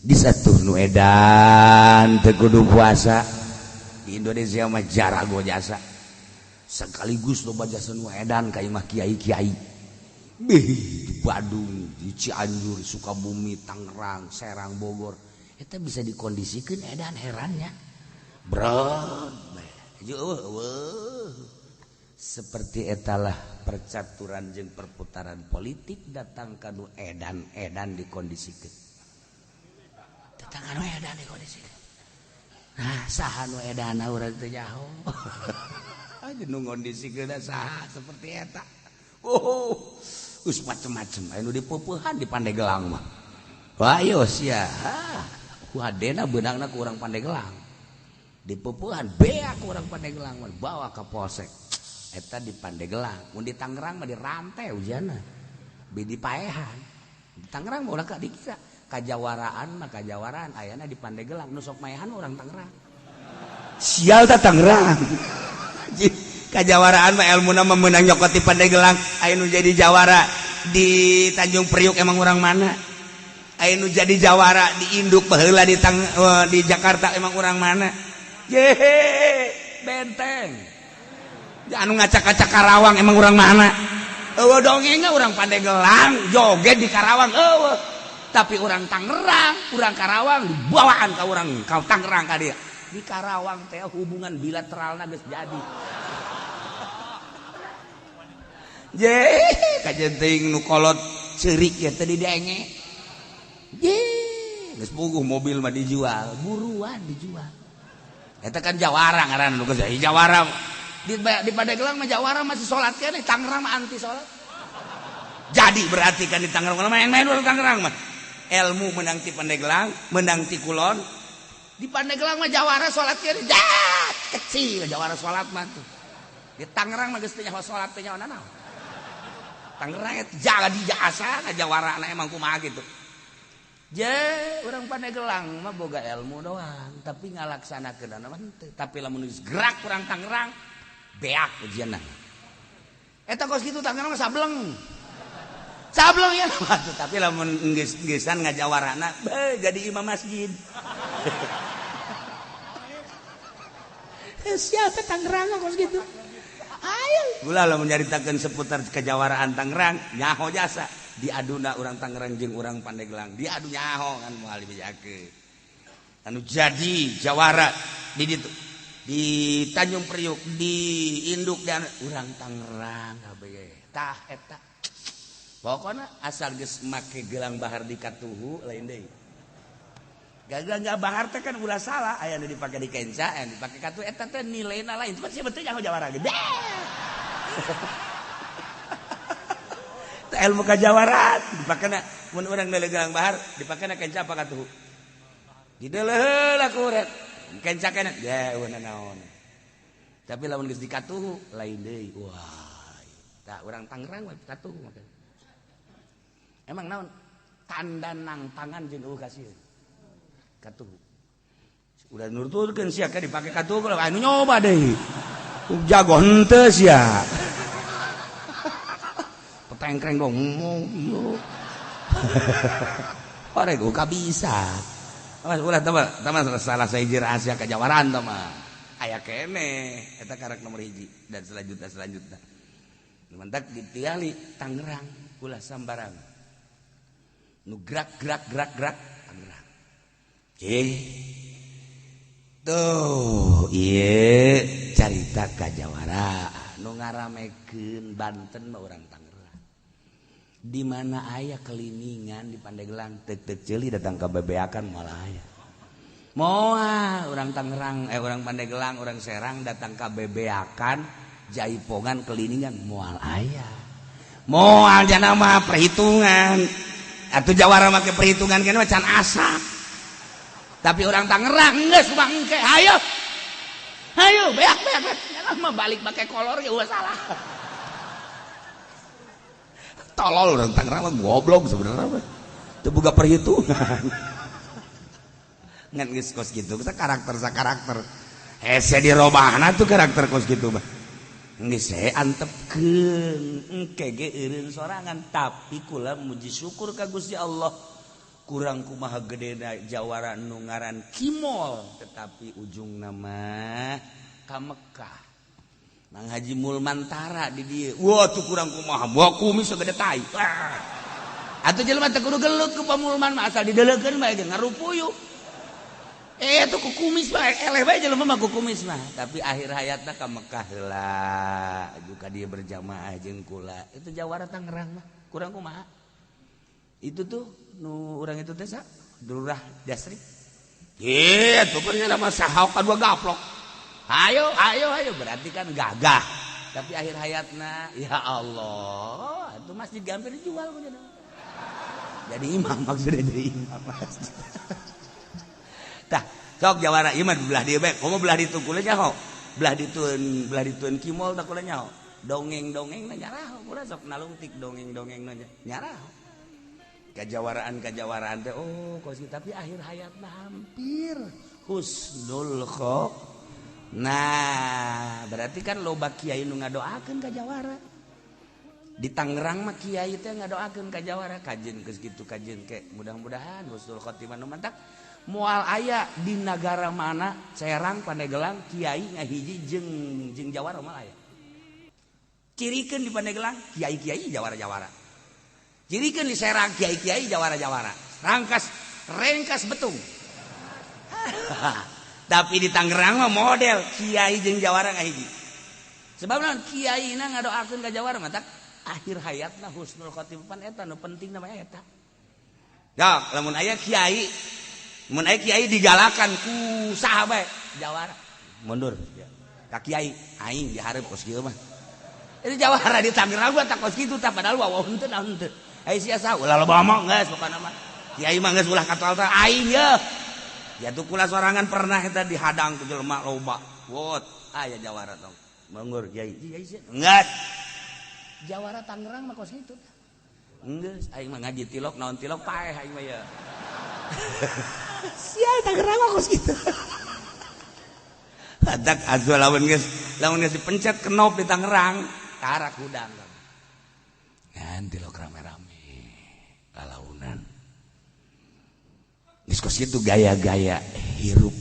Disatur nu edan teu kudu puasa. Di Indonesia mah jarago jasa. Sekaligus loba jasa nu edan ka imah kiai-kiai. Bih, di Bandung, di Cianjur, Sukabumi, Tangerang, Serang, Bogor. Eta bisa dikondisikeun edan herannya. Berat. Seperti etalah percaturan jeung perputaran politik datang ka nu edan-edan dikondisikeun. Datang ka nu edan dikondisikeun. Nah, saha nu edana urang teu nyaho. Aja nu ngondisikeun saha seperti eta. Oh, Geus macem-macem aya nu dipeupehan di Pandeglang mah. Wah ayo sia. Wadena beunangna ku urang Pandeglang. Dipeupehan beak ku urang Pandeglang mah bawa ka polsek. Eta di Pandeglang, mun di Tangerang mah dirantai ujana. Bi dipaehan. Di Tangerang mah ulah ka dikira. Kajawaraan mah kajawaraan ayana di Pandeglang nu sok maehan urang Tangerang. Sial ta Tangerang. Kajawaraan mah ilmuna mah meunang nyokot di Pandeglang, aya nu jadi jawara di Tanjung Priuk emang urang mana? Aya nu jadi jawara di induk baheula di di Jakarta emang urang mana? Yehe, benteng. Anu ngacak-ngacak Karawang emang urang mana? Eueuh dongengna urang Pandeglang, joget di Karawang eueuh. Tapi urang Tangerang, urang Karawang dibawaan ka urang ka Tangerang ka dieu. Di Karawang teh hubungan bilateralna geus jadi. Je, kajen teuing nu kolot ceurik ya teh didenge. Je, geus puguh mobil mah dijual, buruan dijual. Eta kan jawara ngaranna nu geus jawara. Di Pandeglang mah jawara masih salat keneh, Tangerang mah anti salat. Jadi berarti kan di Tangerang main-main urang Tangerang mah. Ilmu menang ti Pandeglang, menang ti Kulon. Di Pandeglang mah jawara salat keneh, kecil jawara salat mah tuh. Di Tangerang mah geus teu nyaho salat teh nyaho nanaon. Tangerang eta jaga di jasa ngajawarana emang kumaha gitu. Je, urang Pandeglang mah boga ilmu doang, tapi ngalaksanakeunana mah henteu. Tapi lamun geus gerak urang Tangerang beak ujianna. Eta kos kitu Tangerang mah sableng. Sableng ya tapi lamun geus-geusan ngajawarana beuh jadi imam masjid. Siapa Tangerang kos kitu? Ayo. Ulah lamun nyaritakeun seputar kejawaraan Tangerang, nyaho jasa diaduna urang Tangerang jeung urang Pandeglang, diadu nyaho kan moal dibejakeun. Anu jadi jawara di ditu di Tanjung Priuk, di induk dan urang Tangerang kabeh. Tah eta. Pokona asal geus make gelang bahar di katuhu lain deui. Gagal nggak bahar teh kan ulah salah, aya nu dipake di kenca, aya nu dipake katuhu eta teh nilaina lain. Cuma siapa teh nyaho jawara gede. Teh ilmu kajawaran dipakena mun urang deuleu gelang bahar dipakena kenca apa katuhu. Dideuleu heula ku urang. Kenca keneh ye eueuh naon. Tapi lamun geus dikatuhu lain deui. Wah. Tah urang Tangerang we katuhu make. Emang naon? Tanda nang tangan jeung eueuh kasieun. Katuhu. Udah nurturkeun sia ka dipake katuhu anu nyoba deui. Jago henteu sia. Petengkreng dong ngomong ieu. Ore gua bisa. Awas ulah tama tama salah sahiji rahasia kajawaraan tah mah. Aya keneh eta karak nomor 1 dan selanjutnya. Mantak ditiali Tangerang ulah sambarang. Nu gerak gerak gerak gerak Tangerang. Tuh, ieu carita kajawara nu ngaramekeun Banten mah urang Tangerang. Di mana aya keliningan di Pandeglang teuk-teuk ceuli datang ka bebeakan moal aya. Moal urang Tangerang urang Pandeglang, urang Serang datang ka bebeakan jaipongan keliningan moal aya. Moal jana mah perhitungan. Atuh jawara make perhitungan kana mah can asa. Tapi orang Tangerang geus bangke, ayo. Ayo beak beak beak. Mah balik pakai kolor ya ulah salah. Tolol orang Tangerang mah goblok sebenarnya mah. Teu boga perhitungan. Ngan geus kos kitu, kita karakter sa karakter. Hese dirobahna tuh karakter kos kitu mah. Geus we antepkeun engke ge eureun sorangan, tapi kula muji syukur ka Gusti Allah. Kurang kumaha gedena jawara nu ngaran Kimol, tetapi ujung nama ka Mekah. Mang Haji Mulmantara di dieu. Wah tuh kurang kumaha, bawa kumis segede tai. Atuh jelema teh kudu gelut ku Pamulman mah asal dideleukeun bae ge ngarupuyuh. Tuh ku kumis mah eleh bae jelema mah ku kumis mah. Tapi akhir hayatna ka Mekah heula, juga dia berjamaah jeung kula. Itu jawara Tangerang mah, kurang kumaha. Itu tuh nu urang itu teh sa Durah Dasri. Gitu pernah nama sahau kadua gaplok. Ayo ayo ayo berarti kan gagah. Tapi akhir hayatna ya Allah, itu Masjid hampir dijual jadi imam, maksudnya jadi imam masjid. Tah sok jawara ieu mah belah dieu bae, komo belah ditu kula nyaho, belah ditueun kimol tak kula nyaho, dongeng-dongeng na nyaraho kula, sok nalungtik dongeng-dongeng na nyaraho kajawaraan kajawaraan teh. Oh, kos, tapi akhir hayatna hampir husnul kho. Nah, berarti kan loba kiai nu ngadoakeun ka jawara. Di Tangerang mah kiai teh ngadoakeun ka jawara, kajeun geus kitu, kajeun ke mudah-mudahan husnul khotimah. Nu mantak moal aya di negara mana, Serang, Pandeglang, kiai ngahiji jeung jeung jawara moal aya. Cirikeun di Pandeglang kiai-kiai jawara-jawara, cirikeun di Serang kiai-kiai jawara-jawara, rangkas rengkas betung. Tapi di Tangerang mah model kiai jeung jawara ngahiji. Sebab naon? Kiai na ngadoakeun ka jawara, matak akhir hayatna husnul khotimah. Pan eta nu penting namanya eta ya. Lamun aya kiai, mun aya kiai digalakan ku saha bae jawara, mundur ya. Ka kiai aing dihareup kos kieu mah. Itu jawara di Tangerang gua tak kos kitu tah, padahal wawa henteu naon henteu. Ai sia saha? Ulah loba omong geus, pokona mah kiai mah geus ulah katoal teh aing ye. Ya tuh, kula sorangan pernah kita dihadang ku jelema loba. Wot, aya jawara tong. Manggur kiai. Kiai sih. Enggak. Jawara Tangerang mah kos kitu. Geus, aing mah ngaji tilok naon tilok paeh aing mah ya. Sia Tangerang mah kos kitu. Adak azul lamun geus dipencet kenop di Tangerang, karak hudang. Ngan tilok rame-rame. Lalaunan. Geus kos kitu gaya-gaya hirup.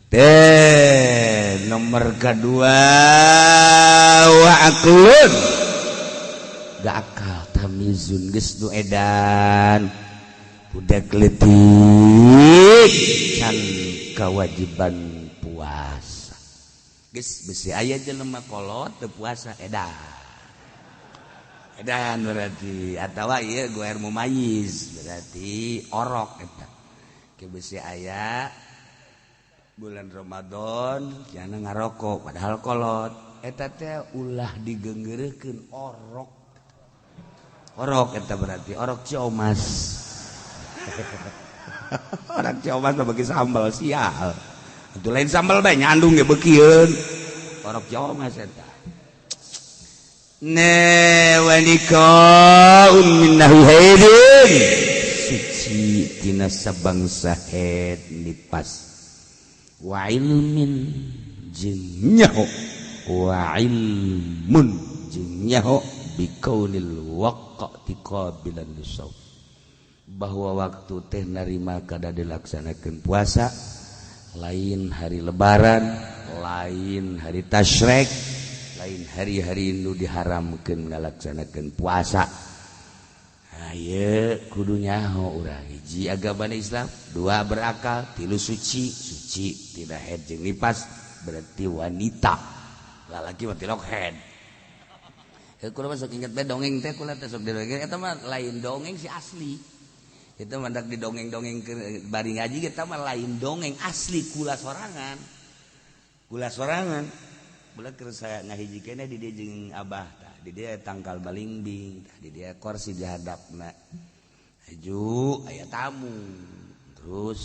Teh nomor kedua wa aqlun, gak akal tamizun, geus nu edan budak leutik can kewajiban puasa. Geus besi aya jelema kolot teu puasa, edan edan berarti, atawa ieu goer mumayyiz berarti orok eta. Ke besi aya bulan Ramadan jangan ngarokok padahal kolot, eta teh ulah digenggeurekeun, orok orok eta berarti orok Ciomas. Orok Ciomas mah bagi sambal sial itu, lain sambal bae nyandung ge beukieun orok Ciomas eta. Ne wanikaun min nahwi, suci tina sabangsa haid nipas, wa ilmin jeung nyaho, wa ilmun jeung nyaho bikaunil waqti qabilan lisaum, bahwa waktu teh narima kada dilaksanakeun puasa, lain hari lebaran, lain hari tasyrik, lain hari-hari nu diharamkeun ngalaksanakeun puasa. Ayo, kudu nyaho urang: hiji, agama Islam; dua, berakal; tilu, suci. Suci tidak haid jeung nipas, berarti wanita. Lalaki mah tilok haid. Kula mah sok inget bae dongeng teh, kula teh sok didongeng eta mah lain dongeng si asli. Itu mandak didongeng-dongeng bari ngaji kita mah lain dongeng asli, kula sorangan. Kula sorangan. Kula keur saya ngahiji keneh di dieu jeung abah tah, di dieu tangkal balingbing tah, di dieu kursi di hadapna. Haju aya tamu. Terus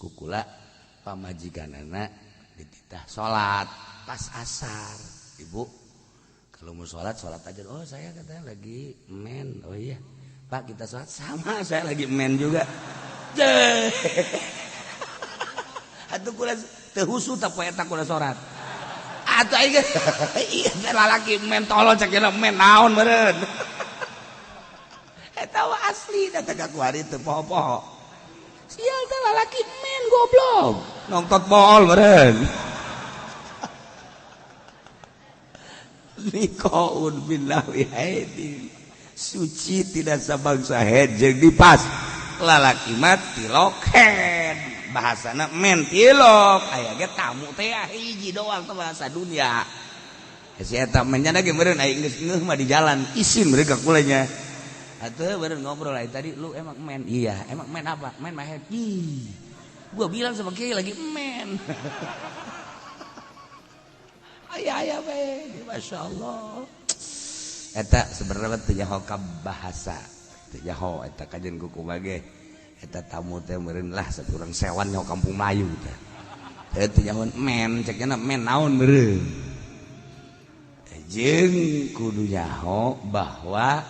kukula pamajikanana dititah salat pas asar. Ibu, kalau mau sholat, sholat aja. Oh, saya katanya lagi men. Oh iya, Pak, kita sholat sama, saya lagi men juga. Atuh kula teu husu tah poe eta kula sholat. Atuh aing iya lalaki men tolol, cek men naon meureun. Eta asli da teh kuari teu poho-poho. Sial teh lalaki men goblok. Nongtot bool meureun. Nikaun billahi haidin, suci tidak sabangsa haid jeung nipas. Lalaki mah tilok haid, bahasana men tilok. Aya ge tamu teh hiji doang teh bahasa dunia si eta men nya ge meureun. Aing geus ngeuh mah di jalan isin mereka kulanya atuh meureun ngobrol. Ai tadi lu emang men? Iya. Emang men apa? Men mah. Ih, gua bilang sama kiai lagi men. Ayah ayah be, masya Allah. Eta sebenarnya teu nyaho ka bahasa, teu nyaho eta kajian ku kumaha ge. Eta tamu teh meureun lah saturang sewan nyaho kampung Melayu teh. Teu nyaho men cek nya, men naon meureun. Jeung kudu nyaho bahwa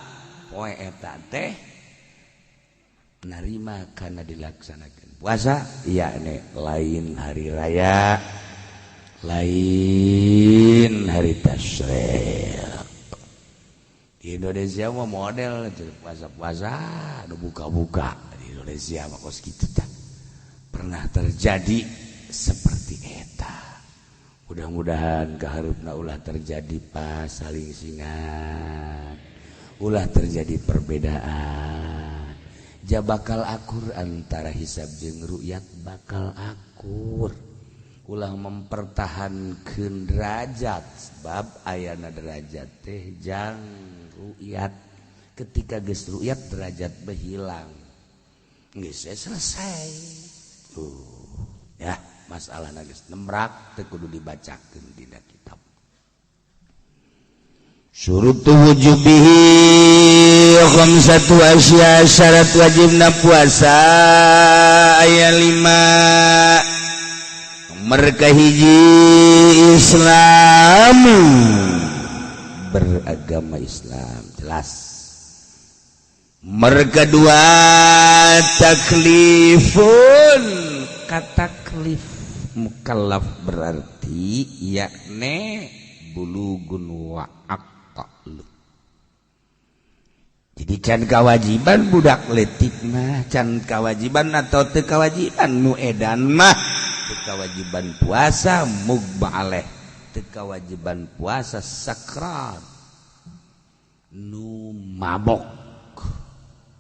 poe eta teh narima karena dilaksanakan puasa, yakni lain hari raya, lain hari tasyrik. Di Indonesia mah model puasa-puasa udah buka-buka. Di Indonesia mah kos kitu tah. Pernah terjadi seperti eta. Mudah-mudahan kahareupna ulah terjadi pas saling singan, ulah terjadi perbedaan. Ja bakal akur antara hisab jeung ru'yat, bakal akur. Ulah mempertahankan derajat, sebab ayana derajat teh jang ru'yat. Ketika geus ru'yat, derajat hilang, geus selesai tuh ya masalah. Geus nemrak, teu kudu dibacakeun dina kitab. Syurutu wujubihi khamsatu asya. Syarat wajibna puasa aya lima. Mereka hiji, Islam, beragama Islam jelas. Mereka dua, taklifun. Kataklif mukallaf berarti yakni bulugun wa aqlu. Jadi can kewajiban budak letik mah, can kewajiban atau teu kewajiban. Nu edan mah teu kewajiban puasa mugma alaih, teu kewajiban puasa sakrat, nu mabok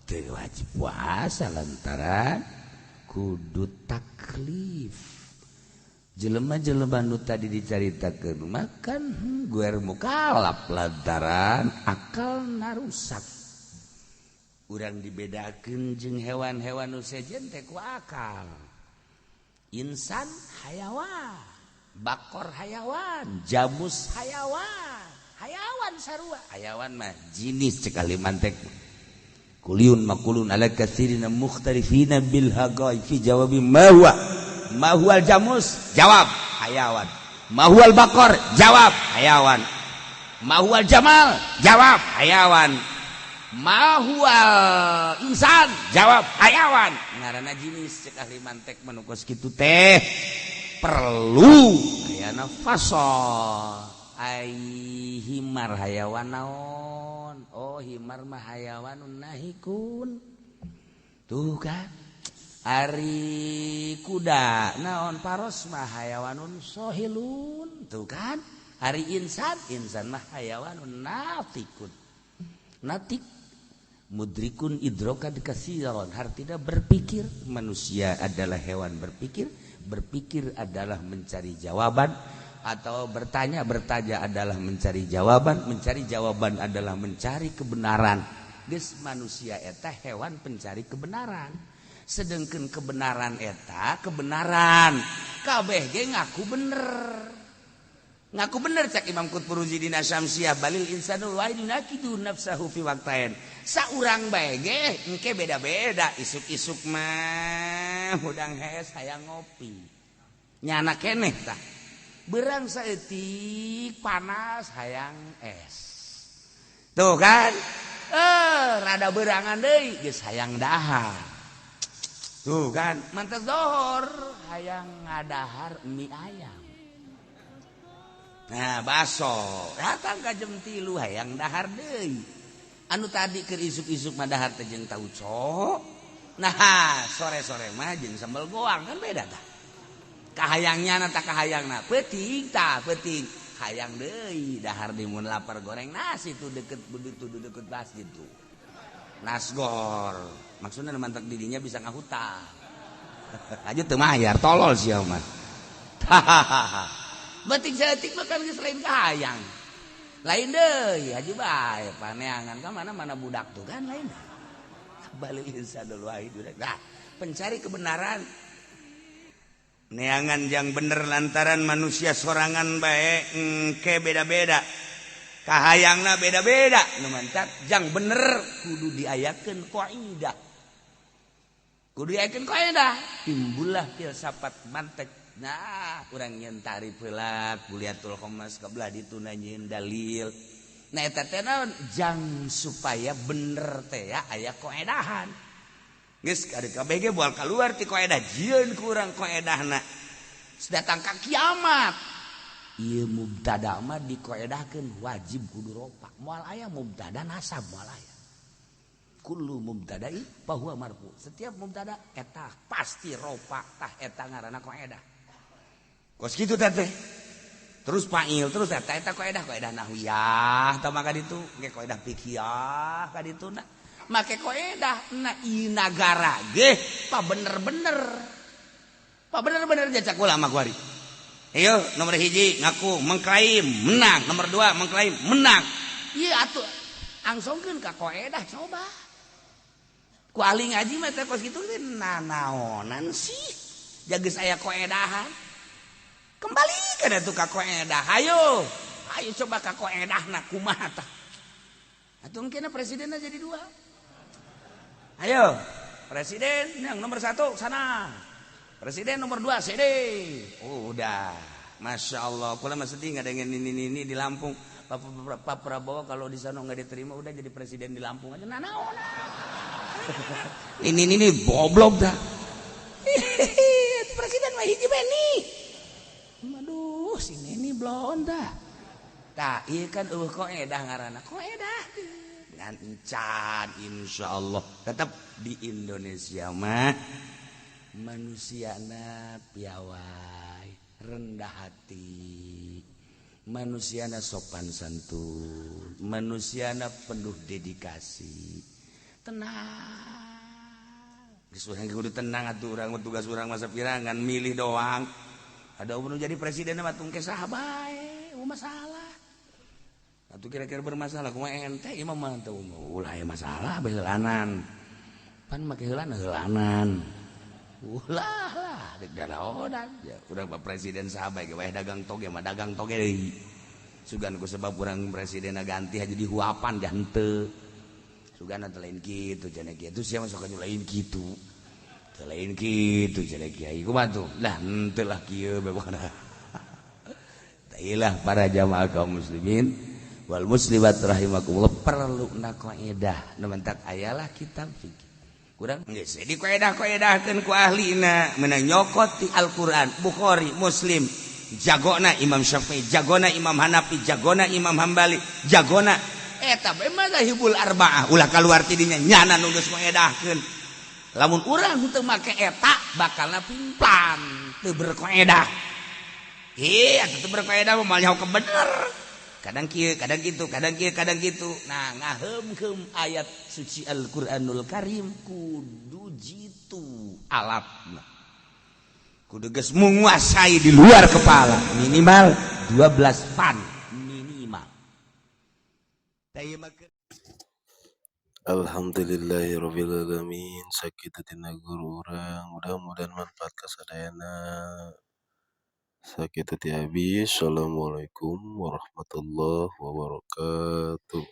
teu wajib puasa lantaran kudu taklif. Jelema-jelema nu tadi dicaritakeun makan guer mukalaf lantaran akal rusak. Urang dibedakeun jeung hewan-hewan nu sejen teh ku akal. Insan hayawan, bakor hayawan, jamus hayawan, hayawan sarua. Hayawan mah jenis cek ahli mantek. Kuliun makulun ala katsirina mukhtalifina bil haqai fi jawabi ma huwa. Ma huwal jamus? Jawab, hayawan. Ma huwal bakor? Jawab, hayawan. Ma huwal jamal? Jawab, hayawan. Ma huwal insan? Jawab, hayawan. Ngaranna jenis cek ahli mantek mah kos kitu teh perlu ayana fasol. Ai himar hayawan naon? Oh, himar mah hayawanun nahikun, tuh kan. Ari kuda naon? Paros mah hayawanun sohilun, tuh kan. Ari insan, insan mah hayawanun natikun. Natik mudrikun idrokan kasiron, artinya berpikir. Manusia adalah hewan berpikir. Berpikir adalah mencari jawaban atau bertanya. Bertanya adalah mencari jawaban. Mencari jawaban adalah mencari kebenaran. Geus, manusia eta hewan pencari kebenaran. Sedangkan kebenaran eta kebenaran kabeh ge ngaku bener, ngaku bener. Cek Imam Qutb dina Syamsiah, balil insanul wahid yunakidu nafsahu fi waqtain. Saurang bae ge engke beda-beda. Isuk-isuk mah hudang hees, hayang ngopi, nyana keneh tah. Berang saeutik panas, hayang es, tuh kan. Eh, rada berangan deui, geus hayang dahar, tuh kan. Mantas dohor, hayang ngadahar mie ayam. Nah, baso datang ka jam 3, hayang dahar deui. Anu tadi keur isuk-isuk mah dahar teh jeung tauco, nah sore-sore mah jeung sambal goang, kan beda tah kahayangnya. Na tak kahayangna peuting tah, peuting hayang deui dahar di mun lapar goreng nasi tuh deket begitu, deket masjid tuh, nasgor maksudnya. Mantap, didinya bisa ngahutang aja teu mayar, tolol sia mah. Batik saeutik mah kan geus lain kahayang, lain deui haji bae paneangan ka mana-mana budak tuh kan lain. Balil insanul wahid. Nah, pencari kebenaran, neangan yang bener lantaran manusia sorangan bae engke beda-beda. Kahayangna beda-beda. Nu mantak jang bener kudu diayakeun kaidah. Kudu diayakeun kaidah. Timbullah filsafat mantek. Nah, urang nyeun tarif heula kuliatul khomas ka belah ditu nyieun dalil. Nah, eta teh naon? Jang supaya bener teh ya aya koedahan. Geus ada KBG moal keluar ti koedah, jieun ku urang koedahna. Datang ka kiamat. Ieu mubtada mah dikoedahkeun wajib kudu rofa. Moal aya mubtada nasab, moal aya. Kullu mubtada'i fahuwa marfu. Setiap mubtada eta pasti rofa, tah eta ngaranna koedah. Kos kitu teh teh. Terus fa'il terus eta eta koedah, koedah nahwiyah tah maka ditu ge koedah fikih ka ditu na. Make koedah na ieu nagara ge pa bener-bener. Pa bener-bener jacak ulama kuari. Ayo nomor 1 ngaku mengklaim menang, nomor 2 mengklaim menang. Ieu atuh angsongkeun ka koedah coba. Ku ahli ngaji mah teh kos kitu teh nanaonan sih. Jageus aya koedahan. Kembali kana tuh ka koedah. Ayo, ayo coba ka koedahna kumaha tah. Atuh mungkin presidenna jadi 2. Ayo, presiden yang nomor 1 sana. Presiden nomor 2 CD. Oh, udah. Masya Allah, kula mah sedih nggak ini di Lampung. Pak Prabowo kalau di sana nggak diterima udah jadi presiden di Lampung aja. Nah, nah, ini goblok dah. Presiden mah hiji beni. Aduh, si Neni blon dah. Tah, ieu kan eueuh koedah ngaranna. Koedah. Ngan encan insyaallah tetap di Indonesia mah manusiana piawai, rendah hati, manusiana sopan santun, manusiana penuh dedikasi, tenang. Geus urang kudu tenang atuh, urang tugas urang masa pirangan milih doang. Ada umur jadi presiden mah tungke saha bae, masalah. Atuh kira-kira bermasalah kumaha ente ieu mah teu ulah aya masalah bae heulanan. Pan make heulana heulanan. Ulah lah dek daraonan. Ya urang Pak Presiden saha bae ge dagang toge mah dagang toge deui. Sugan ku sebab urang presiden ganti aja di huapan dah henteu. Sugan teh lain kitu cenah kitu sia mah sok lain kitu. Teu lain kitu cenah kiai kumaha tuh? Lah henteu lah kieu bae pokona. Tailah para jamaah kaum muslimin wal muslimat rahimakumullah, perlu na kaidah nu mentak ayalah kitab fikih. Kurang geus dikoedah-koedahkeun ku ahlina menang nyokot ti Al-Qur'an, Bukhari, Muslim, jagona Imam Syafi'i, jagona Imam Hanafi, jagona Imam Hambali, jagona eta bae madzhabul arba'ah ulah kaluar ti dinya nyana nu geus ngoedahkeun. Lamun urang teu make eta bakalna pimplan teu berkoedah. Ih, atuh teu berkoedah mah moal nyaho kebener. Kadang kieu, kadang kitu, kadang kieu, kadang kitu. Nah, ngaheumkeum ayat suci Al-Qur'anul Karim kudu jitu alatna. Kudu geus menguasai di luar kepala minimal 12 fan minimal. Alhamdulillahirabbil alamin, sakitu tina guru urang, mudah-mudahan manfaat ka sadayana. Sakitu ti abi. Assalamualaikum warahmatullahi wabarakatuh.